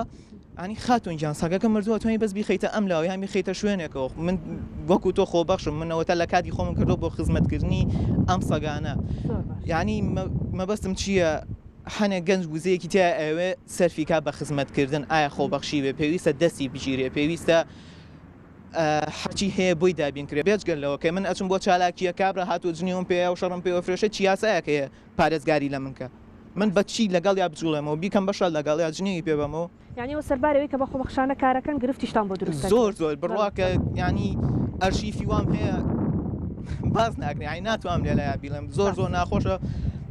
ئەنی خاتون گیان سەگەکە مردووە توانی بەس بیخەیتە ئەم لاوە یان بیخەیتە شوێنێکەوە من وەکو تۆ خۆبەخشم من ئەوەتا لە کاتی خۆمم کردو بۆ خزمەتکردنی ئەم سەگانە یعنی مەبەستم چییە هەنێک گەنج وزەیەکی تیا ئەوێ سەرفیکا بە خزمەتکردن ئایا خۆبەخشی بێ پێویستە دەستی بگیرێ پێویستە هەرچی هەیە بۆی دابین کرێ بێجگەل لەوە کە من ئەچم بۆ چالاکیە کابرا هاتووە جنێوم پێیە و شەڕم پێوە فرێشە چی یاسایەک هەیە پارێزگاری لە من کە من بە چی لەگەڵیا بجوڵێمەوە بیکەم بە شەڕ لەگەڵیا جنێوی پێ بەمەوە. یانی ئێوە سەرباری ئەوەی کە بە خۆبەخشانە کارەکەن گرفتیشتان بۆ دروست دەکرێت. زۆر زۆر بڕوا کە یانی ئەرشیفی وام هەیە باس ناکرێ یانی ناتوانم لێرەیا بیڵێم زۆر زۆر ناخۆشە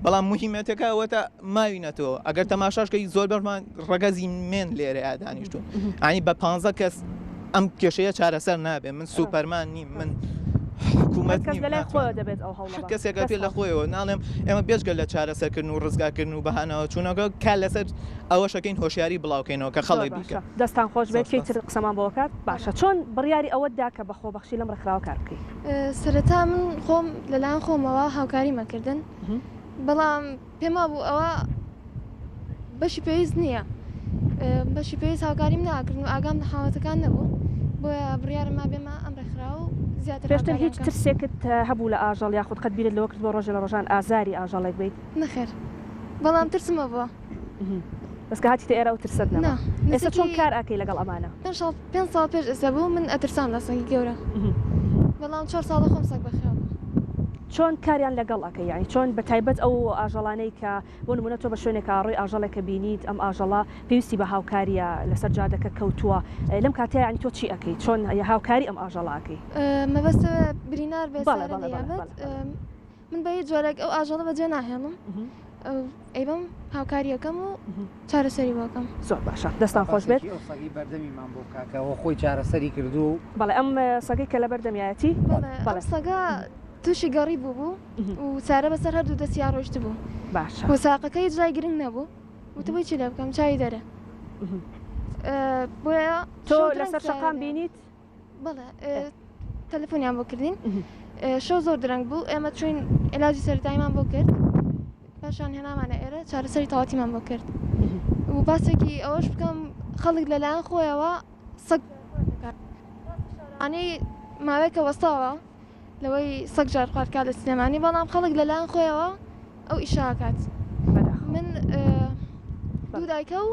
بەڵام موهیمەتەکە ئەوەتە ماوینەتەوە ئەگەر تەماشاش کەی زۆربەمان ڕەگەزی مێن لێرەیا دانیشتوون یانی بە پانزە کەس ئەم کێشەیە چارەسەر نابێ من سوپەرمان نیم من حکوومەت کەس لەلای خۆیەوە دەبێت ئەو هەوڵە هەر کەسێک پێ لە خۆیەوە ناڵێم ئێمە بێجگە لە چارەسەرکردن و ڕزگارکردن و بەهانەوە چوونەکە کار لەسەر ئەوەشەکەین هۆشیاری بڵاوکەینەوە کە خەڵک بیکە. دەستان خۆش بێت کەی تر قسەمان بۆ کات باشە چۆن بڕیاری ئەوەت دا کە بە خۆبەخشی لەم ڕێکخراوە کار بکەی؟ سەرەتا من خۆم لەلایەن خۆمەوە هاوکاریم ئەکردن بەڵام پێم وابوو ئەوە بەشی پێویست نییە بەشی پێویست هاوکاریم ناکردن و ئاگام لە حاڵەتەکان نەبوو بۆیە بڕیارم ما بێمە ئەم ڕێکخراوە و زیاتر پێشتر هیچ هاوکاریان بکەم. ترسێکت هەبوو لە ئاژەڵ یاخود قەت بیرت لەوە کردبووە ڕۆژێ لە ڕۆژان ئازاری ئاژەڵێک بیت؟ نەخێر بەڵام ترسم هەبووە. بەس کە هاتیتە ئێرە ئەو ترسەت نەما. نا ئێستا چۆن نزیکی کار ئەکەی لەگەڵ ئەمانە؟ پێنج ساڵ پێنج ساڵ پێش ئێستا بوو من ئەترسام لە سەگی گەورە بەڵام چوار ساڵە خۆم سەگ بەخێو بووم. چۆن کاریان لەگەڵ ئەکەی یانی چۆن بە تایبەت ئەو ئاژەڵانەی کە بۆ نمونە تۆ بە شوێنێکا ڕۆی ئاژەڵێکە بینیت ئەم ئاژەڵە پێویستی بە هاوکاریە لەسەر جادەکە کەوتووە لەم کاتەیا یانی تۆ چی ئەکەی چۆن هاوکاری ئەم ئاژەڵە ئەکەی؟ مەبەستە برینار بێ بەڵێ سارە بەڵێ لێیە بەڵێ بەت بەڵێ بەڵێ. من بە هیچ جۆرێک ئەو ئاژەڵە بەجێ ناهێڵم ئەیبەم هاوکاریەکەم و چارەسەری بۆ ئەکەم. زۆر باشە دەستان خۆش بێت. باسێکی ئەو سەگەی بەردەمیمان بۆ بکە کە ئەوە خۆی چارەسەری کردووە و. بەڵێ ئەم سەگەی کە لەبەر دەمیایەتی. بەڵێ ئەم سەگە تووشی گەڕی بووبوو و چارە بەسەر هەردوو دەستیا ڕۆیشتبوو. باشە. و ساقەکەی هیچ لای گرنگ نەبوو. وتبووی چی لێ بکەم چاوی دەرێ. بۆیە تۆ لەسەر شەقام بینیت؟ بەڵێ تەلەفۆنیان بۆ کردین شەو زۆر درەنگ بوو ئێمە چوین علاجی سەرەتاییمان بۆ کرد پاشان هێنامانە ئێرە چارەسەری تەواوەتیمان بۆ کرد و باسێکی ئەوەش بکەم خەڵک لەلایەن خۆیەوە سەگ ئەنی ماوەیەکە وەستاوە لەوەی سەگ ژار خوارد کا لە سلێمانی بەڵام خەڵک لەلایەن خۆیەوە ئەو ئیشە ئەکات من دوو دایکە و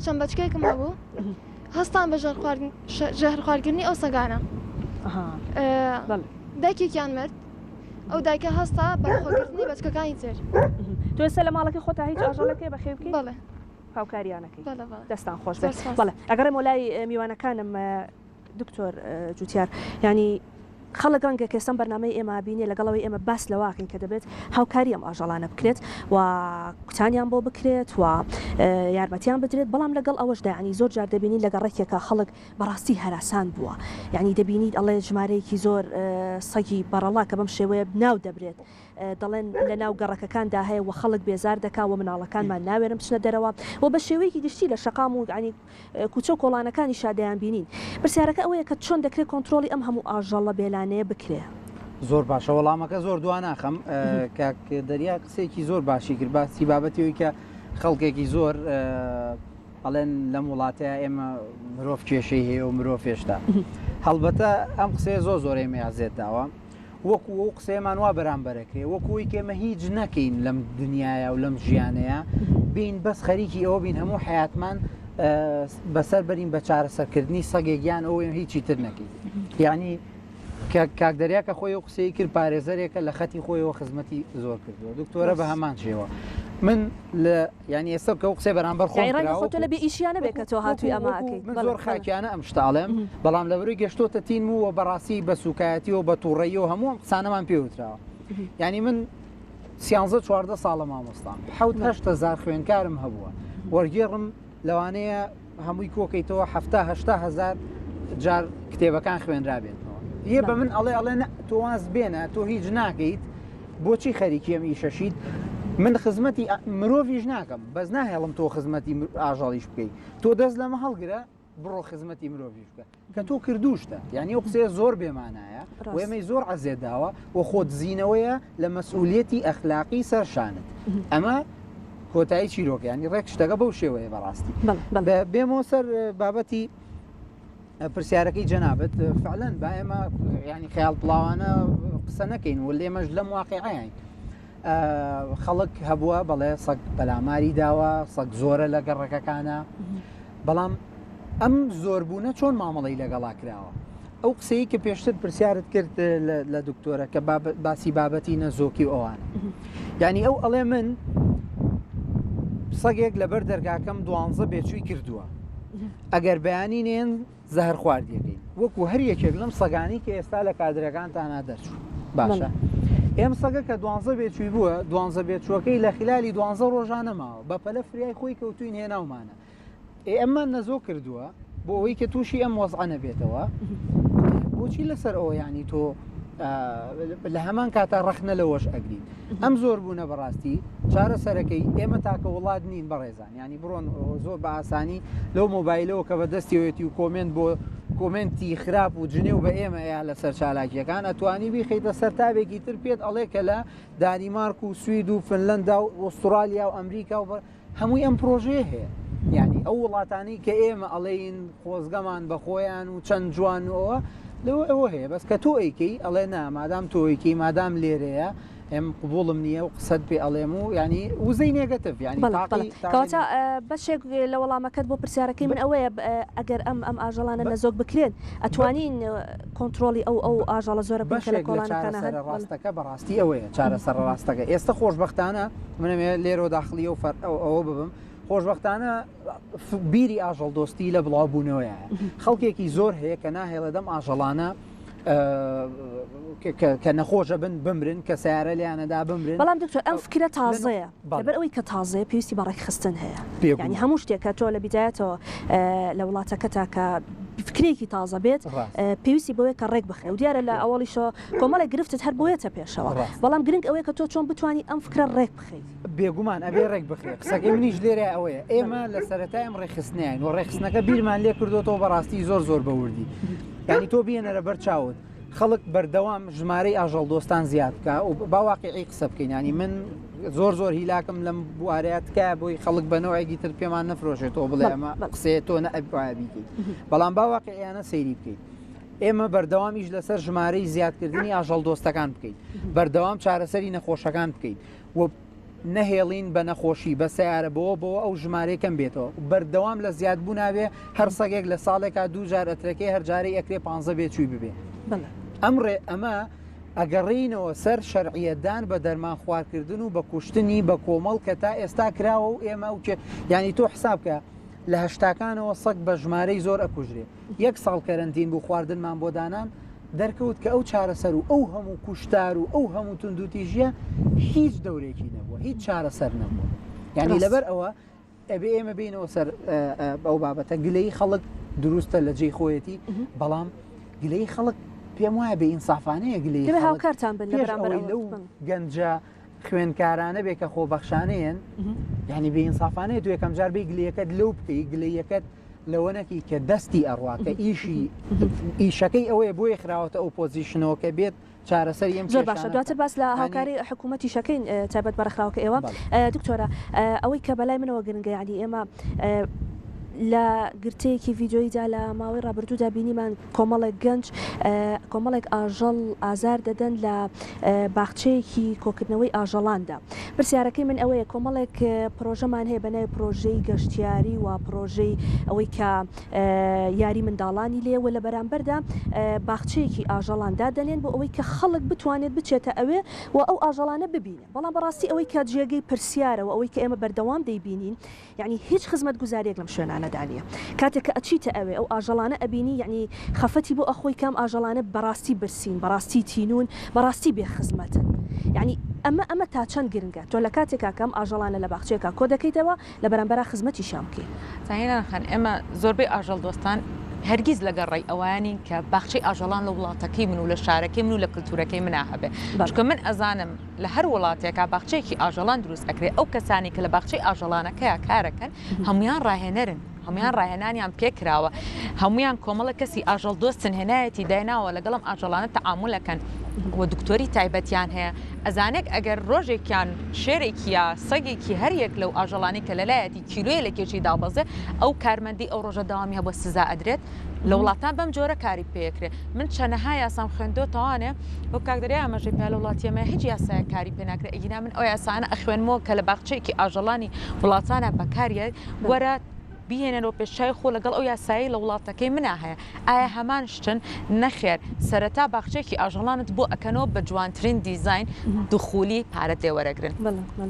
چەند بەچکێکم هەبوو هەستان بە ژەهرخواردکردنی ئەو سەگانە دایکێکیان مرد ئەو دایکە هەستا بە خۆگرتنی بەچکەکانی تر تۆ ئێستا لە ماڵەکەی خۆتا هیچ ئاژەڵێک هەیە بەخێو بکەی؟ بەڵێ هاوکاریانەکەی بەڵێ بەڵێ دەستان خۆش بێت بەڵێ ئەگەڕێمەوە لای میوانەکانم دکتۆر جوتیار یانی خەڵک ڕەنگە کە ئێستا بەرنامەی ئێمە بینێ لەگەڵ ئەوەی ئێمە باس لەوە ئەکەین کە دەبێت هاوکاری ئەم ئاژەڵانە بکرێت و کوتانیان بۆ بکرێت و یارمەتیان بدرێت بەڵام لەگەڵ ئەوەشدا یانی زۆر جار دەبینین لە گەڕەکێکە خەڵک بەڕاستی هەراسان بووە یانی دەبینیت ئەڵێ ژمارەیەکی زۆر سەگی بەڕەڵا کە بەم شێوەیە ناو دەبرێت دەڵێن لە ناو گەڕەکەکاندا هەیە و خەڵک بێزار دەکا و مناڵەکانمان ناوێرن بچنە دەرەوە و بە شێوەیەکی گشتی لە شەقام و یانی کوچە و کۆڵانەکانیشا دەیانبینین. پرسیارەکە ئەوەیە کە چۆن دەکرێ کۆنترۆڵی ئەم هەموو ئاژەڵە بێلانەیە بکرێ؟ زۆر باشە وەڵامەکە زۆر دوا ناخەم کاک دەریا قسەیەکی زۆر باشی کرد باسی بابەتی ئەوی کە خەڵکێکی زۆر. ئەڵێن لەم وڵاتەیە ئێمە مرۆڤ کێشەی هەیە و مرۆڤ هێشتا هەڵبەتە ئەم قسەیە زۆر زۆر ئێمە ئازێت داوە وەکو ئەو قسەیەمان وا بەرامبەرەکرێ وەکوی کە ئێمە هیچ نەکەین لەم دنیاە و لەم ژیانەیە بین بەس خەریکی ئەوە بین هەموو حیاتمان بەسەر بەرین بە چارەسەرکردنی سەگێکیان ئەو هیچی تر نەکەین یعنی کاک دەریا کە خۆی و قسەی کرد پارێزەرێکە لە خەتی خۆیەوە خزمەتی زۆر کردووە دکتۆرە بە هەمان شێوە من لە یانی ئێستا کە قسەی بەرامبەر خۆم یانی ڕەنگە کراوە خۆ تۆ لە بێ ئیشیا نەبێ کە تۆ هاتووی ئەمە ئەکەیت من بەڵێ زۆر بەڵێ خاکیانە ئەم شتە ئەڵێم بەڵام لەبەرەوەی گەشتۆتە تینم و بەڕاستی بە سوکایەتی و بە تووڕەیی و هەموو ئەم قسانەمان پێ وتراوە یانی من سیانزە 14 ساڵە مامۆستام حەوت هەشت هەزار خوێندکارم هەبووە وەرگێڕم لەوانەیە هەمووی کۆکەیتەوە حەفتا هەشتا هەزار جار کتێبەکان خوێنرابێتەوە یە بە من ئەڵێ ئەڵێ تۆ واز بێنە تۆ هیچ ناکەیت بۆچی خەریکی ئەم ئیشەشیت من خزمەتی مرۆڤیش ناکەم بەس ناهێڵم تۆ خزمەتی ئاژەڵیش بکەیت تۆ دەست لەمە هەڵگرە بڕۆ خزمەتی مرۆڤیش بکە کە تۆ کردوشتە یعنی ئەو قسەیە زۆر بێمانایە و ئێمەی زۆر عەزێت داوە و خۆدزینەوەیە لە مەسئولیەتی ئەخلاقی سەر شانت ئەمە کۆتایی چیرۆکە ینی ڕێک شتەکە بەو شێوەیە بەڕاستی بێمەوە سەر بابەتی پرسیارەکەی جەنابەت فعلەن با ئێمە ینی خەیاڵ پڵاوانە قسە نەکەین و لێمەش لەم واقعیین خەڵک هەبووە بەڵێ سەگ پەلاماری داوە سەگ زۆرە لە گەڕەکەکانە بەڵام ئەم زۆربوونە چۆن مامەڵەی لەگەڵا کراوە؟ ئەو قسەی کە پێشتر پرسیارت کرد لە دکتۆرە کە باسی بابەتی نەزۆکی و ئەوانە یعنی ئەو ئەڵێ من سەگێک لەبەر دەرگاکەم دوانزە بێچووی کردووە ئەگەر بەیانی نێن زەهر خواردیەکەین وەکو هەر یەکێک لەم سەگانی کە ئێستا لە کادرەکانتانا دەرچوو باشە ئێم سەگە کە دوانزە بێچووی بووە دوانزە بێچووەکەی لە خلالی دوانزە ڕۆژانە ماوە بە پەلە فریای خۆی کەوتوین هێناومانە ئێ ئەممان نەزۆک کردووە بۆ ئەوەی کە تووشی ئەم وەزعە نەبێتەوە بۆچی لەسەر ئەوە ینی تۆ لە هەمان کاتا ڕەخنە لەوەش ئەگریت ئەم زۆر بوونە بەڕاستی چارەسەرەکەی ئێمە تاکە وڵات نین بەڕێزان ینی بڕۆن زۆر بە ئاسانی لەو مۆبایلەوە کە بە دەستیەوەتی و comment بۆ comment ی خراپ و جنێو بە ئێمە یا لەسەر چالاکیەکان ئەتوانی بیخیتە سەر tab ێکی تر پێت ئەڵێ کە لە دانیمارک و سوید و فنلندا و ئوسترالیا و ئەمریکا و هەمووی ئەم پرۆژەیە هەیە یعنی ئەو وڵاتانەی کە ئێمە ئەڵێین خۆزگەمان بە خۆیان و چەند جوان و ئەوە لەوە ئەوە هەیە بەس کە تۆ ئەیکەی ئەڵێ نا مادام تۆ ئەیکەی مادام لێرەیە ئێم قبوڵم نییە و قسەت پێ ئەڵێم و ینی وزەی negative ینی بەڵێ بەڵێ کەواتە بەشێک لە وەڵامەکەت بۆ پرسیارەکەی من ئەوەیە ئەگەر ئەم ئەم ئاژەڵانە نەزۆک بکرێن ئەتوانین کۆنترۆڵی ئەو ئەو ئاژەڵە زۆرە بکەین کە لە بەشێک لە کۆڵانەکانە هەن چارەسەرە ڕاستەکە بەڕاستی ئەوەیە چارەسەرە ڕاستەکە ئێستا خۆشبەختانە منەمێ لێرەوە داخلی ئەو فەر ئەو ئەوە ببم خۆشبەختانە بیری ئاژەڵ دۆستی لە بڵاو بوونەوەیە خەڵکێکی زۆر هەیە کە ناهێڵێ دەم ئاژەڵانە کە نەخۆشە بن بمرن کە سیارە لیانەدا بمرن بەڵام دکتۆر ئەم فکرە تازەیە لەبەر ئەوەی کە تازەیە پێویستی بە ڕێکخستن هەیە یعنی هەموو شتێک کە تۆ لە بیدایەتەوە لە وڵاتەکەتا کە فکرێکی تازە بێت پێویستی بەوەیە کە ڕێک بخرێ و دیارە لە ئەوەڵیشەوە کۆمەڵێک گرفتت هەر بۆیەتە پێشەوە بەڵام گرنگ ئەوەیە کە تۆ چۆن بتانی ئەم فکرە ڕێک بخەیت. بێگومان ئەبێ ڕێک بخرێ قسەکەی منیش لێرە ئەوەیە ئێمە لە سەرەتای ئەم ڕێکخستنیان و ڕێکخستنەکە بیرمان لێ کردوەوە بەڕاستی زۆر زۆر بەوردی یعنی تۆ بێنەرە بەر چاوت خەڵک بەردەوام ژمارەی ئاژەڵ دۆستان زیاد بکە و با واقعی قسە بکەین ینی من زۆر زۆر هیلاکم لەم بوارەیە تکایە بۆی خەڵک بە نەوەیەکی تر پێمان نەفرۆشێتەوە بڵێ ئەمە قسەیە تۆ نە ئەبوایە بیکەیت بەڵام با واقعیانە سەیری بکەیت ئێمە بەردەوام ئیش لەسەر ژمارەی زیادکردنی ئاژەڵ دۆستەکان بکەین بەردەوام چارەسەری نەخۆشەکان بکەین و نەهێڵین بە نەخۆشی بە سیارە بۆ بۆ ئەو ژمارەی کەم بێتەوە بەردەوام لە زیادبوو نابێ هەر سەگێک لە ساڵێکا دوو جار ئەترەکەی هەر جارەی ئەکرێ پ بێ چووی ببێ ئەم ڕێ ئەمە ئەگەڕێینەوە سەر شەرعیەتدان بە دەرمان خوارکردن و بە کوشتنی بە کۆمەڵ کە تا ئێستا کراوە و ئێمە و ینی تۆ حساب کە لە هەشتاکانەوە سەگ بە ژمارەی زۆر ئەکوژرێ یەک ساڵ کەرەنتین بوو خواردنمان بۆ دانان، دەرکەوت کە ئەو چارەسەر و ئەو هەموو کوشتار و ئەو هەموو توندوتیژیە هیچ دەورێکی نەبووە هیچ چارەسەر نەبووە یعنی لەبەر ئەوە ئەبێ ئێمە بینەوە سەر ئەو بابەتە گلەی خەڵک دروستە لە جێی خۆیەتی بەڵام گلەی خەڵک پێم وایە بێ ئینسافانەیە گلەی هاوکارتان بن لە بەرامبەر لەو گەنجە خوێندکارانە بێ کە خۆبەخشانەیەن یعنی بێ ئینسافانەیە تو یەکەم جار بێ گلەیەکەت لەو بکەی گلەیەکەت لەوە نەکەی کە دەستی ئەڕوا کە ئیشی ئیشەکەی ئەوەیە بۆیە خراوەتە ئەو position ەوە کە بێت چارەسەری ئەم زۆر باشە کێشانە دواتر بکات باس لە یانی هاوکاری حکوومەتیشەکەین تایبەت بە ڕێکخراوەکە ئێوە بەڵێ. دکتۆرە ئەوەی کە بەلای منەوە گرنگە یانی ئێمە. لە گرتەیەکی ڤیدیۆییدا لە ماوەی ڕابردوودا بینیمان کۆمەڵێک گەنج کۆمەڵێک ئاژەڵ ئازار دەدەن لە باخچەیەکی کۆکردنەوەی ئاژەڵاندا. پرسیارەکەی من ئەوەیە کۆمەڵێک پرۆژەمان هەیە بە ناوی پرۆژەی گەشتیاری و پرۆژەی ئەوەی کە یاری منداڵانی لێ و لە بەرامبەردا باخچەیەکی ئاژەڵان دادەنێن بۆ ئەوەی کە خەڵک بتوانێت بچێتە ئەوێ و ئەو ئاژەڵانە ببینێ. بەڵام بەڕاستی ئەوەی کە جێگەی پرسیارە و ئەوەی کە ئێمە بەردەوام دەیبینین یەعنی هیچ خزمەتگوزاریەک لەم شوێنانەدا نیە کاتێک کە ئەچیتە ئەوێ ئەو ئاژەڵانە ئەبینی یەعنی خەفەتی بۆ ئەخۆی کە ئەم ئاژەڵانە بەڕاستی برسین بەڕاستی تینوون بەڕاستی بێ خزمەتن یەعنی ئەمە ئەمە تا چەند گرنگە تۆ لە کاتێکا کە ئەم ئاژەڵانە لە باخچەیەکا کۆ دەکەیتەوە لە بەرامبەرا خزمەتیشیان بکەی. زانیار خان ئێمە زۆربەی ئاژەڵ دۆستان هەرگیز لەگەڵ ڕێی ئەوەیا نین کە باخچەی ئاژەڵان لە وڵاتەکەی من و لە شارەکەی من و لە کلتورەکەی منا هەبێ چونکە من ئەزانم لە هەر وڵاتێکا باخچەیەکی ئاژەڵان دروست ئەکرێ ئەو کەسانی کە لە باخچەی ئاژەڵانەکەیا کارەکەن هەمویان ڕاهێنەرن هەمویان ڕاهێنانیان پێکراوە هەمویان کۆمەڵە کەسی ئاژەڵ دۆستن هێنایەتی دایناوە لەگەڵم ئاژەڵانە تەعامولەکەن و دکتۆری تایبەتیان هەیە ئەزانێک ئەگەر ڕۆژێکیان شێرێکی یا سەگێکی هەر یەک لەو ئاژەڵانی کە لەلایەتی کیلۆیە لە کێشی دابەزێ ئەو کارمەندی ئەو ڕۆژە داوامی هەبووە سزا ئەدرێت لە وڵاتان بەم جۆرە کاری پێکرێ من چەنەها یاسام خوێندۆتەوانێ وەک کاک دەریا ئاماژەی پێ لە وڵاتی ئێمە هیچ یاسایەک کاری پێ ناکرێ ئەگینا من ئەو یاسانە ئەخوێنمەوە کە لە باخچەیەکی ئاژەڵانی وڵاتانە بەکاریە وەرە بیهێنەرەوە پێش چاوی خۆ لەگەڵ ئەو یاسایەی لە وڵاتەکەی منا هەیە ئایا هەمان شتن؟ نەخێر سەرەتا باخچەیەکی ئاژەڵانت بۆ ئەکەنەوە بە جوانترین دیزاین دخولی پارەت لێ وەرەگرن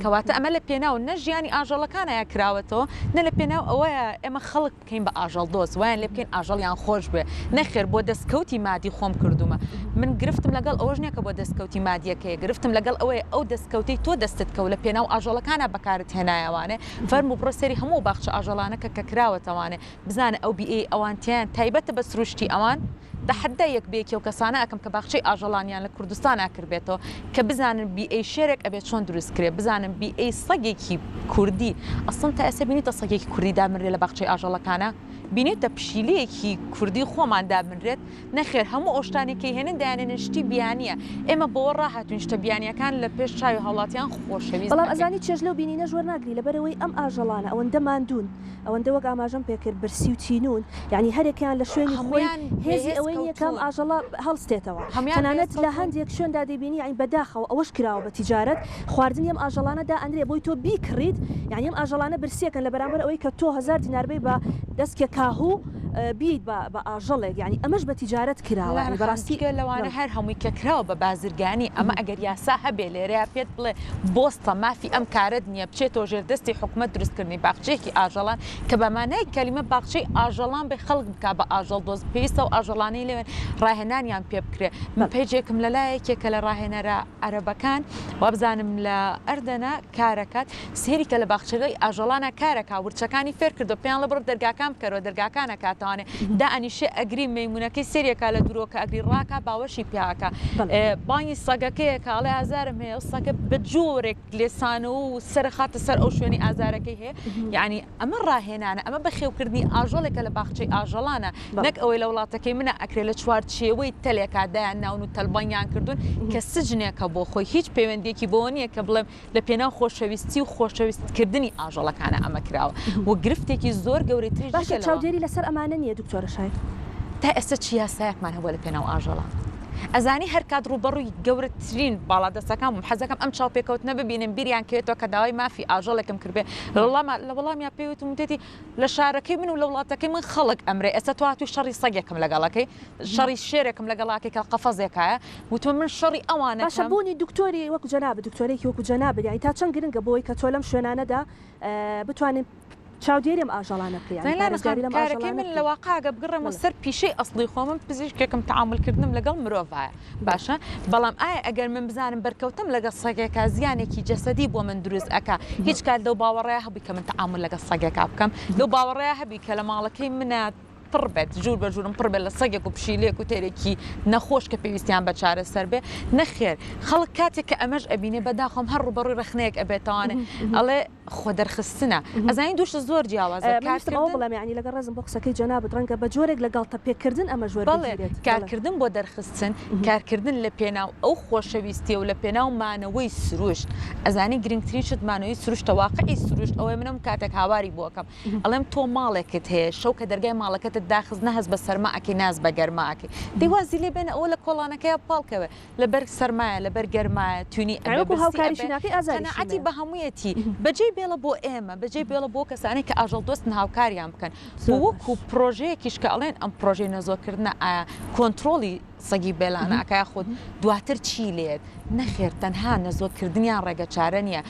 کەواتە ئەمە لە پێناو نە ژیانی ئاژەڵەکانە کراوەتەوە نە لە پێناو ئەوەیە ئێمە خەڵک بکەین بە ئاژەڵ دۆست وایان لێ بکەین ئاژەڵیان خۆش بوێ نەخێر بۆ دەستکەوتی مادی خۆم کردوومە من گرفتم لەگەڵ ئەوەش نییە کە بۆ دەستکەوتی مادیەکەیە گرفتم لەگەڵ ئەوەیە ئەو دەستکەوتەی تۆ دەستت کەوت لە پێناو ئاژەڵەکانا بەکارت هێنایەوانێ فەرموو بڕۆ سەیری هەموو باخچە ئاژەڵانە کە کە کراوەتەوانێ بزانە ئەو بیئەی ئەوان تیایان تایبەتە بە سروشتی ئەوان تەحەدا یەک بە یەکی ئەو کەسانە ئەکەم کە باخچەی ئاژەڵانیان لە کوردستانا کردبێتەوە کە بزانن بیئەی شێرێک ئەبێ چۆن دروست کرێ بزانن بیئەی سەگێکی کوردی ئەسڵەن تا ئێستا بینیتە سەگێکی کوردی دابنرێ لە باخچەی ئاژەڵەکانا بینیتە پشیلەیەکی کوردی خۆمان دابنرێت نەخێر هەموو ئەو شتانەی کە هێنن دایانێنن شتی بیانیە ئێمە بەوە ڕاهاتوین شتە بیانیەکان لە پێش چاوی هاوڵاتیان خۆشەویست بەڵام ئەکەین. ئەزانی چێژ لەو بینینەش وەرناگری لەبەرئەوەی ئەم ئاژەڵانە ئەوەندە ماندوون ئەوەندە وەک ئاماژەم پێکرد برسی و تینوون، یانی هەرێکەیان لە شوێنی خۆی هەموویان هێزی بێهێز ئەوەی نییە کە ئەم کەوتوون. ئاژەڵە هەڵستێتەوە. هەموویان تەنانەت بێهێز لە کەوتوون. هەندێک شوێندا دەیبینی یانی بەداخەوە ئەوەش کراوە بە تیجارەت، خواردنی ئەم ئاژەڵانە دائەنرێ بۆی تۆ بیکڕیت، یانی ئەم ئاژەڵانە برسیەکەن لە بەرامبەر ئەوەی کە تۆ هەزار دینار بەی بە دەسکێ کاهوو بیەیت بە بە ئاژەڵێک، یانی ئەمەش بە تیجارەت کراوە، لارا یانی خان بەڕاستی جگە لەوانە بەڵێ. هەر هەمووی کە کراوە بە بازرگانی، ئەمە ئەگەر یاسا هەبێ لێرەیا پێت بڵێ بۆستە مافی ئەم کارەت نییە بچێتەوە ژێر دەستی حکومەت دروستکردنی باخچەیەکی ئاژەڵان کە بە مانای کەلیمە باخچەی ئاژەڵان بێ خەڵک بکا بە ئاژەڵ دۆست پێویستە ئەو ئاژەڵانەی لەوێن ڕاهێنانیان پێ بکرێ من پەیجێکم لەلا یەکێکە لە ڕاهێنەرە عەرەبەکان وابزانم لە ئەردەنە کارەکات سەیری کە لە باخچەکەی ئاژەڵانە کارەکا ورچەکانی فێر کردو پێیان ڵێ بڕۆ دەرگاکان بکەرەوە دەرگاکان ئەکاتەوانێ دائەنیشێ ئەگری مەیمونەکەی سەیری ئەکا لە دوورەوە کە ئەگری ڕاکا باوەشی پیاکا بانگی سەگەکەی ئەکا ئەڵێ ئازارم هەیە ئەو سەگە بە جۆرێک لێسانەوە و سەرخاتە سەر ئەو شوێنی ئازارەکەی هەیە یعنی ئەمە ڕاهێنانە ئەمە بەخێوکردنی ئاژەڵێکە لە باخچەی ئاژەڵانە نەک ئەوەی لە وڵاتەکەی منە ئەکرێ لە چوارچێوەی تەلێکا دایان ناون و تەلبەنگیان کردوون کە سجنێکە بۆ خۆی هیچ پەیوەندیەکی بۆ نییە کە بڵێم لە پێناو خۆشەویستی و خۆشەویستکردنی ئاژەڵەکانە ئەمە کراوە و گرفتێکی زۆر گەورەی تریش باشە جگە لەوە. چاودێری لەسەر ئەمانە نییە دکتۆرە شای؟ تا ئێستا چ یاسایەکمان هەبووە لە پێناو ئاژەڵان؟ ئەزانی هەرکات ڕووبەڕووی گەورەترین باڵادەستەکان بووم حەزەکەم ئەم چاوپێکەوتنە ببینن بیریان کەوێتەوە کە داوای مافی ئاژەڵێکم کردبێ لە وەڵامیا پێی وتم وتێتی لە شارەکەی من و لە وڵاتەکەی من خەڵک ئەمرێ ئێستا تۆ هاتووی شەڕی سەگێکم لەگەڵەکەی شەڕی شێرێکم لەگەڵاکەی کە قەفەزێکایە وتم من شەڕی ئەوانەکەم. باشە بوونی دکتۆری وەکو جەنابت دکتۆرێکی وەکو جەنابت یانی تا چەند گرنگە بۆی کە تۆ لەم شوێنانەدا بتوانین چاودێری ئەم ئاژەڵانە بکەی یانی پارێزگاری لەم کارەکەی ئاژەڵانە من بکەی. لە واقع گە بگەڕێمەوە سەر پیشەی ئەسڵی خۆم من پزیشکێکم تەعامول کردنم لەگەڵ مرۆڤایە باشە بەڵام ئایا ئەگەر من بزانم بەرکەوتم لەگەڵ سەگێکا زیانێکی جەسەدی بۆ من دروست ئەکا هیچ کات لەو باوەڕەیا هەبووی کە من تەعامول لەگەڵ سەگێکا بکەم لەو باوەڕەیا هەبی کە لە ماڵەکەی منە. پڕ بێت ژوور بە ژوورم پڕ بێت لە سەگێک و پشیلەیەک و تێرێکی نەخۆش کە پێویستیان بە چارەسەر بێ نەخێر خەڵک کاتێک کە ئەمەش ئەبینێ بەداخۆم هەر ڕووبەڕووی ڕەخنەیەک ئەبێتەوانێ ئەڵێ خۆ دەرخستنە ئەزانی دوو شت زۆر جیاوازە من ویستم ئەوە کارکردن بڵێم یانی لەگەڵ ڕێزم بۆ قسەکەی جەنابت ڕەنگە بە جۆرێک لە گاڵتە پێکردن ئەمەش بەڵێ وەربگیرێت بەڵێ. کارکردن بۆ دەرخستن کارکردن لە پێناو ئەو خۆشەویستیە و لە پێناو مانەوەی سروشت ئەزانی گرنگترین شت مانەوەی سروشتە واقعی سروشت ئەوەیە من هەموو کاتێک هاواری بۆ ئەکەم ئەڵێم تۆ ماڵێکت هەیە شەو کە دەرگای ماڵەکەتت داخست نە هەست بە سەرما ئەکەی نە هەست بە گەرما ئەکەی دەی وازی لێ بێنە ئەوە لە کۆڵانەکەیا پاڵکەوێ لەبەر سەرمایە لەبەر گەرمایە توینی یانی ئەبێ وەکو برسی هاوکاریشی ئەبێ ناکەی ئازاریشی قەناعەتی مەیە. بە هەموویەتی بەجێی بێڵە بۆ ئێمە بەجێی بێڵە بۆ کەسانێک کە ئاژەڵ دۆستن هاوکاریان بکەن و زۆر وەکو باش. پرۆژەیەکیش کە ئەڵێن ئەم پرۆژەی نەزۆکردنە ئایا کۆنترۆڵی سەگی بێلانە ئەکا یاخود دواتر چی لێت نەخێر تەنها نەزۆک کردنیان ڕێگە چارە نییە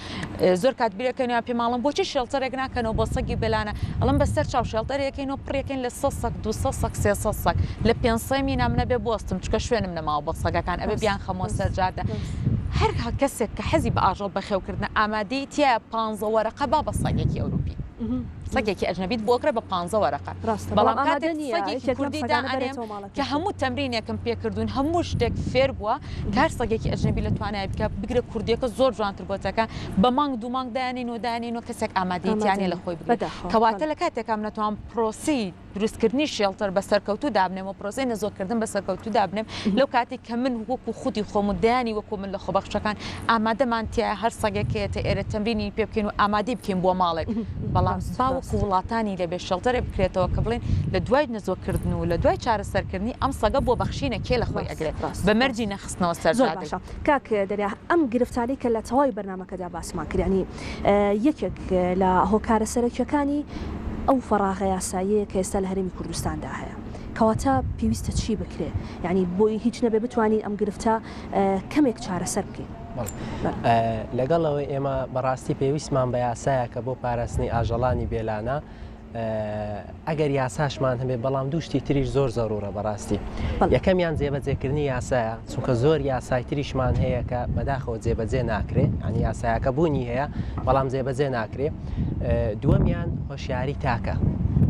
زۆر کات بیرەکەنەوە پێماڵم بۆچی shelter ێک ناکەنەوە بۆ سەگی بێلانە ئەڵم بەسەر چاو shelter ێکەکەینەوە پڕیەکەین لە سە سەگ دو سە سەگ سێ سە سەگ لە پێنسەمی نامنە بێ بۆستم چکە شوێنم نەماوە بۆ سەگەکان ئەبێ بیان خەمەوە سەر جادە هەر کەسێک کە حەزی بە ئاژەڵ بەخێوکردنە ئامادەی تایە پ وەرەقە با بە سەگێکی ئەوروپی سەگێکی ئەجنەبیت بۆ ئەکرێ بە پانزە وەرەقە ڕاستە بەڵام بەڵام ئامادە کاتێک نییە سەگێکی یەکێک لەم کوردی سەگانە دائەنێم بەرێتەوە کە ماڵەکەی خۆی. هەموو تەمرینێکم پێکردوون هەموو شتێک فێر بووە کە هەر سەگێکی ئەجنەبی لە توانای بکە بگرە کوردیەکە زۆر جوانتر بۆتەکە بە مانگ دوو مانگ دایانین و دانین و کەسێک ئامادەیتیانە ئامادە لە نییە خۆی بگرێت بەداخەوە کەواتە بەڵێ. لە کاتێکا من ئەتوانم پرۆسەی دروستکردنی shelter بە سەرکەوتوو دابنێم و پرۆسەی نەزۆککردن بە سەرکەوتوو دابنێم لەو کاتێک کە من وەکو خودی خۆم و دەیانی وەکو من لە خۆبەخشەکان ئامادەمان تیایە هەر سەگێک کە یەتە ئێرە تەمرینی پێ بکەین و ئامادەی بکەین بۆ ماڵێک بەڵام با وەکو وڵاتانی لێ بێ shelter ێک بکرێتەوە کە بڵێن لە دوای نەزۆککردن و لە دوای چارەسەرکردنی ئەم سەگە بۆ بەخشینە کێ لە خۆی ئەگرێت بە مەرجی نەخستنەوە سەر زۆر جادەی. باشە کاک دەریا ئەم گرفتانەی کە لە تەواوی بەرنامەکەدا باسمان کرد یانی یەکێک لە هۆکارە سەرەکیەکانی ئەو فەراغە یاساییەیە کە ئێستا لە هەرێمی کوردستاندا هەیە کەواتە پێویستە چی بکرێ یانی بۆی هیچ نەبێ بتوانین ئەم گرفتە کەمێک چارەسەر بکەین. لەگەڵ ئەوەی ئێمە بەڕاستی پێویستمان بە یاسایەکە بۆ پاراستنی ئاژەڵانی بێلانە، ئەگەر یاساشمان هەبێ بەڵام دوو شتی تریش زۆر زەرورە بەڕاستی یەکەمیان جێبەجێکردنی یاسایە چونکە زۆر یاسای تریشمان هەیە کە بەداخەوە جێبەجێ ناکرێ ینی یاسایەکە بوونی هەیە بەڵام جێبەجێ ناکرێ دووەمیان هۆشیاری تاکە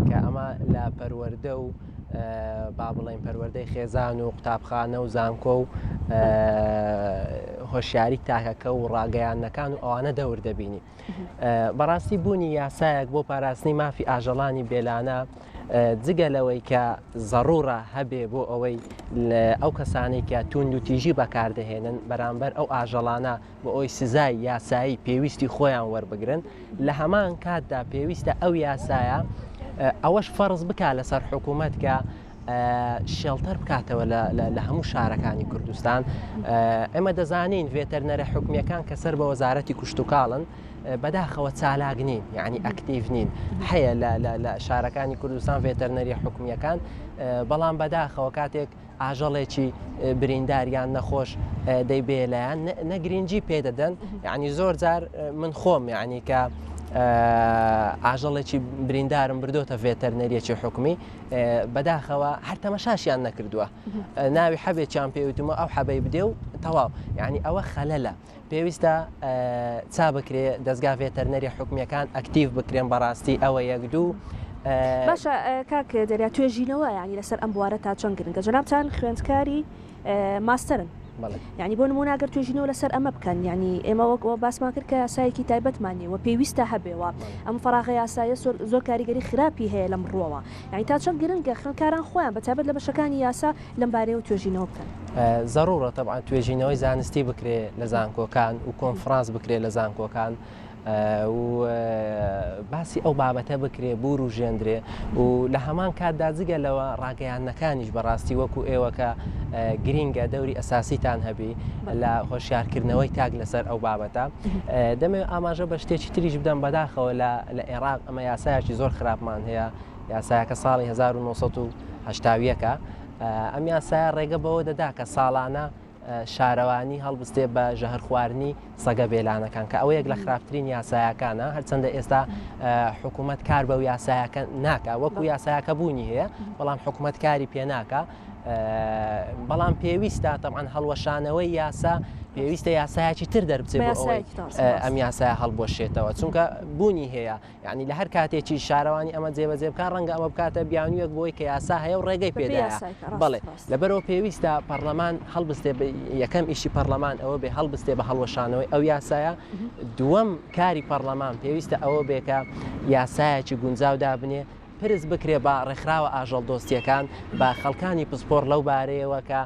کە ئەمە لە پەروەردە و با بڵێین پەروەردەی خێزان و قوتابخانە و زانکۆ و هۆشیاری تاکەکە و ڕاگەیاندنەکان و ئەوانە دەور دەبینی بەڕاستی بوونی یاسایەک بۆ پاراستنی مافی ئاژەڵانی بێلانە جگە لەوەی کە زەڕوڕە هەبێ بۆ ئەوەی ئەو کەسانەی کە توند و تیژی بەکاردەهێنن بەرامبەر ئەو ئاژەڵانە بۆ ئەوی سزای یاسایی پێویستی خۆیان وەربگرن لە هەمان کاتدا پێویستە ئەو یاسایە ئەوەش فەرز بکا لەسەر حکوومەت کە shelter بکاتەوە لە هەموو شارەکانی کوردستان ئێمە دەزانین ڤێتەرنەرە حکومیەکان کە سەر بە وەزارەتی کوشتتوکاڵن بەداخەوە چالاک نین یعنی ئەکتیڤ نین هەیە لە شارەکانی کوردستان ڤێتەرنەری حکومیەکان بەڵام بەداخەوە کاتێک ئاژەڵێکی بریندار یان نەخۆش دەیبێلایان نەگرنگی پێدەدەن یعنی زۆر جار من خۆم یعنی کە ئاژەڵێکی بریندارم بردۆتە ڤێتەرنەریەکی حکومی بەداخەوە هەر تەمەشاشیان نەکردووە ناوی حەبێکیان پێوتمە ئەو حەبەی بدێ و تەواو یعنی ئەوە خەلەلە پێویستە چا بکرێ دەستگا ڤێتەرنەری حکومیەکان ئەکتیڤ بکرێن بەڕاستی ئەوە یەک دوو. باشە کاک دەریا توێژینەوە یانی لەسەر ئەم بوارە تا چەند گرنگە جەنابتان خوێندکاری ماستەرن یانی بۆ نموونە گەر توێژینەوە لەسەر ئەمە بکەن یانی ئێمە وەک ئەوە باسمان کرد کە یاسایەکی تایبەتمان نییە و پێویستە هەبێ و ئەم فەراغە یاسایە زۆر کاریگەری خراپی هەیە لەم ڕووەوە یانی تا چەند گرنگە خوێندکاران خۆیان بە تایبەت لە بەشەکانی یاسا لەم بارەیەوە توێژینەوە بکەن. زەڕوڕە تەبعەن توێژینەوەی زانستی بکرێ لە زانکۆکان و کۆنفرانس بکرێ لە زانکۆکان و باسی ئەو بابەتە بکرێ بوروژێندرێ و لە هەمان کاتدا جگە لەوە ڕاگەیاندنەکانیش بەڕاستی وەکو ئێوە کە گرینگە دەوری ئەساسیتان هەبی لە هۆشیارکردنەوەی تاک لەسەر ئەو بابەتە دەمەوێت ئاماژە بە شتێکی تریش بدەم بەداخەوە لە عێراق ئەمە یاسایەکی زۆر خراپمان هەیە یاسایەکە ساڵی 1970 ئەم یاسایە ڕێگە بەوە دەدا کە ساڵانە شارەوانی هەڵبستێ بە ژەهرخواردنی سەگە بێلانەکان کە ئەوە یەک لە خراپترین یاسایەکانە هەرچەندە ئێستا حکوومەت کار بەو یاسایەکە ناکە وەکو یاسایەکە بوونی هەیە بەڵام حکوومەت کاری پێ ناکە. بەڵام پێویستە تەبعەن هەڵوەشانەوەی یاسا پێویستە یاسایەکی تر دەربچێت بۆ ئەوەی ئەم یاسایە هەڵبوەشێتەوە چونکە بوونی هەیە یعنی لە هەر کاتێکی شارەوانی ئەمە جێبەجێ بکات ڕەنگە ئەمە بکاتە بیانوویەک بۆی کە یاسا هەیە و ڕێگەی پێدایە بەڵێ لەبەرەوە پێویستە پەرلەمان هەڵبستێ یەکەم ئیشی پەرلەمان ئەوە بێ هەڵبستێ بە هەڵوەشانەوەی ئەو یاسایە دووەم کاری پەرلەمان پێویستە ئەوە بێ کە یاسایەکی گونجاو دابنێ پرس بکرێ بە ڕێکخراوە ئاژەڵدۆستییەکان، بە خەڵکانی پسپۆڕ لەو بارەیەوە کە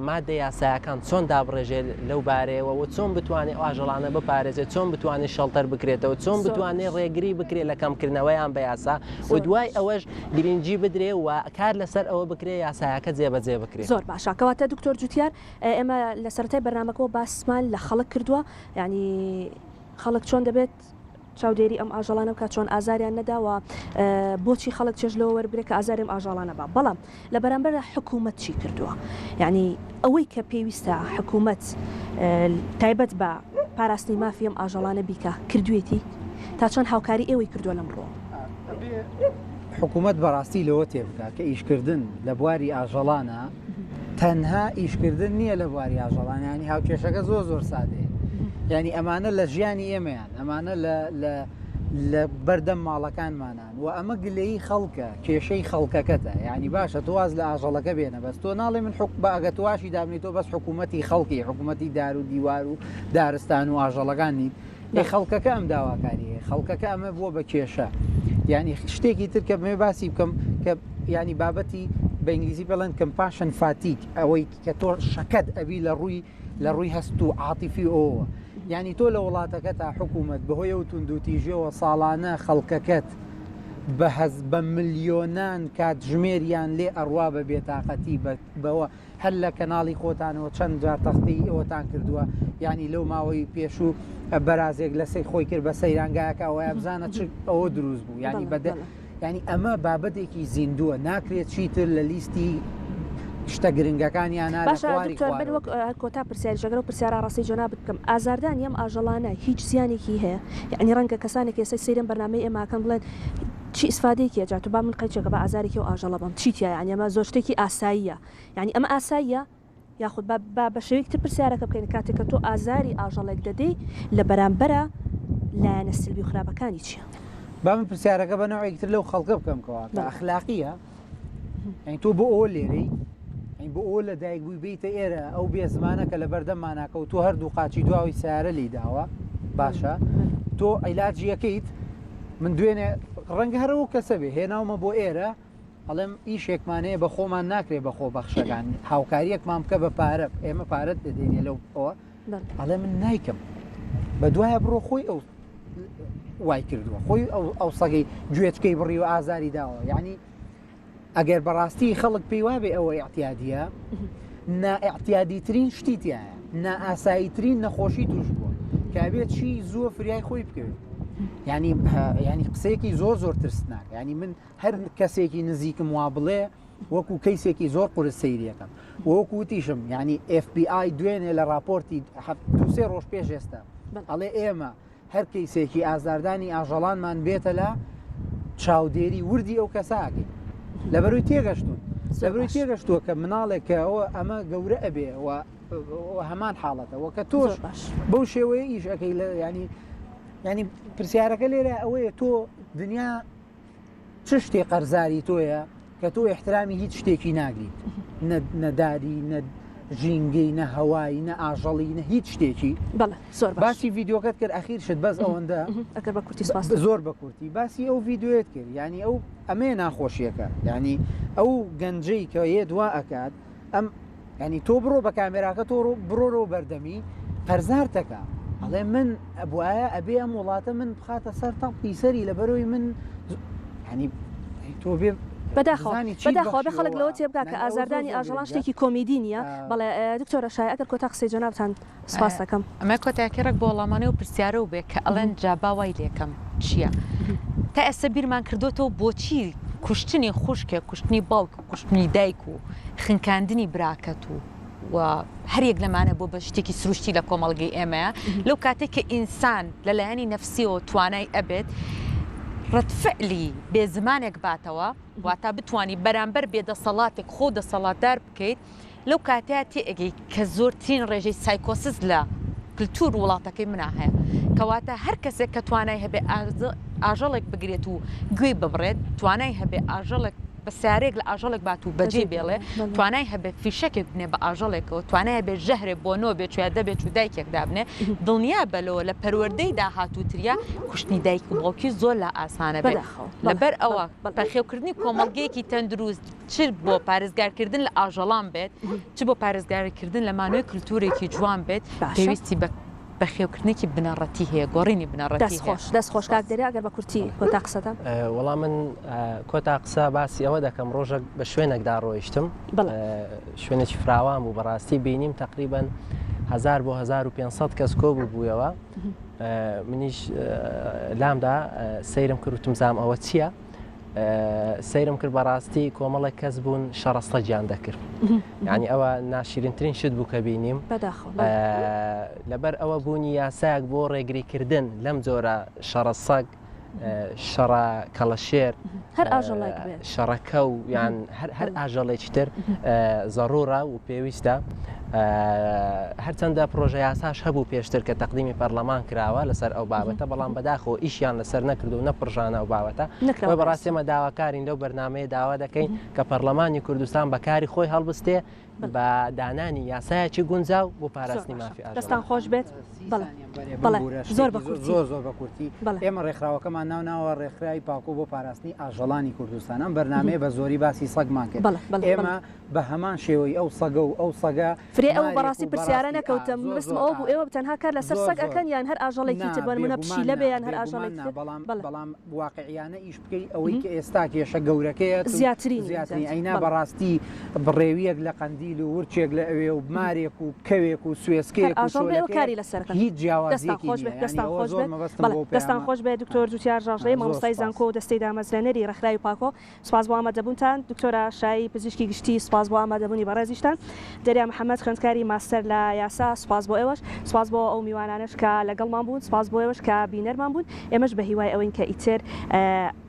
ماددە یاسایەکان چۆن دابڕێژێ لەو بارەیەوە و چۆن بتوانێ ئەو ئاژەڵانە بپارێزێ، چۆن بتوانێ shelter بکرێتەوە، چۆن بتوانێ ڕێگری بکرێ لە کەمکردنەوەیان بە یاسا و دوای ئەوەش گرنگی بدرێ و کار لەسەر ئەوە بکرێ یاسایەکە جێبەجێ بکرێ. زۆر باشە کەواتە دکتۆر جوتیار ئێمە لە سەرەتای بەرنامەکەوە باسمان لە خەڵک کردووە یانی خەڵک چۆن دەبێت چاودێری ئەم ئاژەڵانە بکات چۆن ئازاریان نەدا و بۆچی خەڵک چێژ لەوە وەربگرێت کە ئازاری ئەم ئاژەڵانە با بەڵام لە بەرامبەردا حکوومەت چی کردووە یعنی ئەوەی کە پێویستە حکوومەت تایبەت بە پاراستنی مافی ئەم ئاژەڵانە بیکە کردوێتی تا چۆن هاوکاری ئێوەی کردووە لەم ڕووە؟ حکوومەت بەڕاستی لەوە تێبگا کە ئیشکردن لە بواری ئاژەڵانە تەنها ئیشکردن نییە لە بواری ئاژەڵان ینی هاوکێشەکە زۆر زۆر سادەیە ینی ئەمانە لە ژیانی ئێمەیان ئەمانە لە لە لە بەردەم ماڵەکانمانان و ئەمە گلەیی خەڵکە کێشەی خەڵکەکەتە یعنی باشە تۆ واز لە ئاژەڵەکە بێنە بەس تۆ ناڵێ من حک بە ئەگە تواشی دابنی تۆ بەس حکوومەتی خەڵکی حکوومەتی دار و دیوار و دارستان و ئاژەڵەکان نیت ئێ خەڵکەکە ئەم داواکاریە خەڵکەکە ئەمە بووە بە کێشە یعنی شتێکی تر کە بمێ باسی بکەم کە ینی بابەتی بە ئینگلیزی بڵێن compassion fatigue ئەوەی کە تۆ شەکەت ئەبی لە ڕووی لە ڕووی هەست و عاتیفی ئەوەوە یعنی تۆ لە وڵاتەکە تا حکوومەت بەهۆی ئەو توندوتیژیەوە ساڵانە خەڵکەکەت بە هەز بە ملیۆنان کاتژمێریان لێ ئەڕوا بە بێتاقەتی بەوە هەر لە کەناڵی خۆتانەوە چەند جار تەختەی ئەوەتان کردووە یانی لەو ماوەی پێشوو بەرازێک لە سەی خۆی کرد بە سەیرانگایەکە ئەوەیە بزانە چ ئەوە دروست بوو ینی بەدە ینی ئەمە بابەتێکی زیندووە ناکرێت چیتر لە لیستی شتە گرنگەکانیانە باشە دکتۆر من وەک کۆتا پرسیاری ژەگەر و پرسیارە ڕاستی جەنابت بکەم ئازاردانی ئەم ئاژەڵانە هیچ زیانێکی هەیە یعنی ڕەنگە کەسانێک ئێستا سەیرم بەرنامەی ئێماکەن بڵێن چی ئیسفادەیەکی ئەجا تۆ با من قەیچێکە بە ئازارێکی ئەو ئاژەڵە بەم چی تیایە یانی ئەمە زۆر شتێکی ئاساییە یانی ئەمە ئاساییە یاخود با با بە شێوەیەکی تر پرسیارەکە بکەین کاتێک کە تۆ ئازاری ئاژەڵێک دەدەی لە بەرامبەرا لایەنە سلبی و خراپەکانی چییە؟ با من پرسیارەکە بە نەوعێکی تر لەو خەڵکە بکەم کەواتە ئەخلاقییە یانی تۆ بۆ ئەوە لێرەی یانی بۆ ئەوە لە دایک بووی بیتە ئێرە ئەو بێ زمانە کە لە بەردەم ماناکەوتووە هەردوو قاچی دواوەی سیارە لی داوە باشە تۆ عیلاجیەکەیت من دوێنێ ڕەنگە هەر ئەو کەسە بێ هێناومە بۆ ئێرە ئەڵێم ئیشێکمان هەیە بە خۆمان ناکرێ بە خۆ بەخشەکان هاوکاریەکمان بکە بە پارە ئێمە پارەت دەدەینێ لەو ئەوە ئەڵێ من نایکەم بە دوایە بڕۆ خۆی ئەو وای کردووە خۆی ئەو ئەو سەگەی گوێچکەی بڕی و ئازاری داوە یعنی ئەگەر بەڕاستی خەڵک پێی وابێ ئەوە ئیعتیادیە نائیعتیادیترین شتی تایە نائاساییترین نەخۆشی توش بووە کە ئەبێت چی زووە فریای خۆی بکەوێت ینی ینی قسەیەکی زۆر زۆر ترسناک ینی من هەر کەسێکی نزیکم وا بڵێ وەکو کەیسێکی زۆر قورس سەیریەکەم وەکو وتیشم ینی FBI دوێنێ لە راپۆرتی دوسێ ڕۆژ پێش ئێستا ئەڵێ ئێمە هەر کەیسێکی ئازاردانی ئاژەڵانمان بێتە لا چاودێری وردی ئەو کەسە ئەکەین لەبەروی تێگەشتون لەبەروی تێگەشتووە کە مناڵێک کە ئەوە ئەمە گەورە ئەبێ و هەمان حاڵەتە وە کە تۆش بەو شێوەیە ئیش ئەەکەی لە ینی ینی پرسیارەکە لێرە ئەوەیە تۆ دنیا چ شتێ قەرزاری تۆیە کە تۆ ئیحترامی هیچ شتێکی ناگریت نە نە داری نە ژینگەی نە هەوای نە ئاژەڵی نە هیچ شتێکی بەڵێ زۆر باش باسی ڤیدیۆکەت کرد ئەخیر شت بەس ئەوەندە ئەگەر بە کورتی سپاس زۆر بە کورتی باسی ئەو ڤیدیۆیەت کرد یعنی ئەو ئەمەیە ناخۆشیەکە یعنی ئەو گەنجەی کە یە دوا ئەکات ئەم یانی تۆ بڕۆ بە کامێراکە تۆ بڕۆرەوە بەردەمی قەرزارتەکە ئەڵێ من ئەبواە ئەبێ ئەم وڵاتە من بخاتە سەر تەپی سەری لە بەرەوەی من ینی تۆ بێ بەداخەوە بەداخەوە بێ خەڵک لەوە تێبگا کە ئازاردانی ئاژەڵان شتێکی کۆمیدی نییە بەڵێ دکتۆرە شای ئەگەر کۆتا قسەی جەنابتان سپاس دەکەم. ئەمە کۆتایەکەی ڕێک بۆ وەڵامانەوە پرسیارەو بێ کە ئەڵێن جا با وای لێکەم چییە؟ تا ئێستا بیرمان کردۆتەوە بۆچی کوشتنی خوشکێک کوشتنی باوک و کوشتنی دایک و خنکاندنی براکەت و و هەریەک لەمانە بۆ بە شتێکی سروشتی لە کۆمەڵگەی ئێمەیە لەو کاتێک کە ئینسان لە لایەنی نەفسیەوە توانای ئەبێت. ڕەدفعلی بێ زمانێک باتەوە، واتا بتوانی بەرامبەر بێ دەسەڵاتێک خۆو دەسەڵاتدار بکەیت، لەو کاتەیا تێئەگەی کە زۆرترین ڕێژەی سایکۆسس لە کلتور وڵاتەکەی منا هەیە. کەواتە هەر کەسێک کە توانای هەبێ ئاژەڵێک بگرێت و گوێی ببڕێت، توانای هەبێ ئاژەڵێک بە سیارەیەک لە ئاژەڵێک بات و بەجێی بێڵێ، توانای هەبێ فیشەکێک بنێ بە ئاژەڵێکەوە، توانای هەبێ ژەهرێ بۆ نۆ بێ چویا دە بێ چوو دایکێک دابنێ، دڵنیا بە لەوە لە پەروەردەی داهاتووتریا کوشتنی دایک و باوکی زۆر لا ئاسانە بێ. لەبەر ئەوە پەخێوکردنی کۆمەڵگەیەکی تەندروست چ بۆ پارێزگارکردن لە ئاژەڵان بێت، چ بۆ پارێزگاریکردن لە مانەوەی کلتورێکی جوان بێت، پێویستی بە بەخێوکردنێکی بنەڕەتی هەیە، گۆڕینی بنەڕەتی دەست خۆش دەست خۆش کاک دەریا ئەگەر بە کورتی کۆتا قسەتان. وەڵا من کۆتا قسە باسی ئەوە دەکەم ڕۆژێک بە شوێنێکدا ڕۆیشتم شوێنێکی فراوان بوو بەڕاستی بینیم تقریبان هزار بۆ 1500 کەس کۆ بوویەوە منیش لامدا سەیرم کرد وتم زام ئەوە چییە؟ سەیرم کرد بەڕاستی کۆمەڵێک کەس بوون شەڕە سەگیان دەکرد یعنی ئەوە ناشرینترین شت بوو کە بینیم لەبەر ئەوە بوونی یاسایەک بۆ ڕێگریکردن لەم جۆرە شەڕە سەگ شەڕە کەڵەشێر هەر ئاژەڵێک بێت شەڕەکە و یان هەر ئاژەڵێکی تر زەڕوڕە و پێویستە هەرچەندە پرۆژە یاساش هەبوو پێشتر کە تەقدیمی پەرلەمان کراوە لەسەر ئەو بابەتە بەڵام بەداخەوە ئیشیان لەسەر نەکردو و نەپڕژانە ئەو بابەتە بۆیە بەڕاستی ئێمە داواکارین لەو بەرنامەیە داوا دەکەین کە پەرلەمانی کوردستان بەکاری خۆی هەڵبستێ بە دانانی یاسایەکی گونجاو بۆ پاراستنی مافی ئاژەڵان. دەستان خۆش بێت. بەڵێ بەڵێ زۆر بە کورتی. زۆر زۆر بە کورتی ئێمە ڕێکخراوەکەمان ناو ناوە ڕێکخراوی پاکۆ بۆ پاراستنی ئاژەڵانی کوردستان ئەم بەرنامەیە بە زۆری باسی سەگمان کرد ئێمە بە هەمان شێوەی ئەو سەگە و ئەو سەگە فرێ ئەو مارێک بەڕاستی و پرسیارە بەڕاستی ئا نەکەوتم زۆر مەبەستم زۆر ئەوە ئا بوو ئێوە تەنها کار لەسەر زۆر سەگ زۆر ئەکەن یان هەر ئاژەڵێکی نا تر بۆ نموونە بێگومان پشیلە نا بێ یان هەر بێگومان ئاژەڵێکی نا تر بەڵام بەڵێ بەڵام واقعیانە ئیش بکەی ئەوەی کە ئێستا کێشە گەورەکەیە تو زیاترینی زیاترین زیاتر ئەینا بەڵێ بەڕاستی بڕێویەک لە قەندیل و ورچێک لە ئەوێ و مارێک و کەوێک و هەر سوێسکەیەک و ئاژەڵ بێ ئێوە چۆلەکەیەک کاری لەسەر ئەکەن هیچ دەستان جیاوازیەکی خۆش نییە بێت یانی دەستان ئەوە خۆش زۆر بێت مەبەستم بەڵێ بۆ دەستان پەیامە خۆش بێت دکتۆر جوتیار ژاژڵەیی زۆر مامۆستای سوپاس. زانکۆ و دەستەی دامەزرێنەری ڕێکخراوی پاکۆ سوپاس بۆ ئامادەبوونتان دکتۆرە شایی پزیشکی گشتی سوپاس بۆ ئامادەبوونی بەڕێزیشتان دەریا محەمەد خوێندکاری ماستەر لە یاسا سوپاس بۆ ئێوەش سوپاس بۆ ئەو میوانانەش کە لەگەڵمان بوون سوپاس بۆ ئێوەش کە بینەرمان بوون ئێمەش بە هیوای ئەوەین کە ئیتر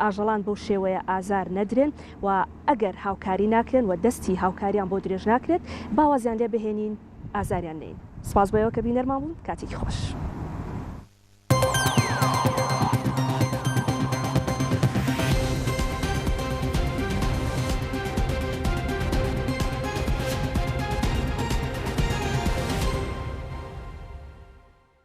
ئاژەڵان بەو شێوەیە ئازار نەدرێن و ئەگەر هاوکاری ناکرێن و دەستی هاوکاریان بۆ درێژ ناکرێت با وازیان لێ بهێنین ئازاریان نەین سوپاس بۆ ئێوە کە بینەرمان بوون کاتێکی خۆش.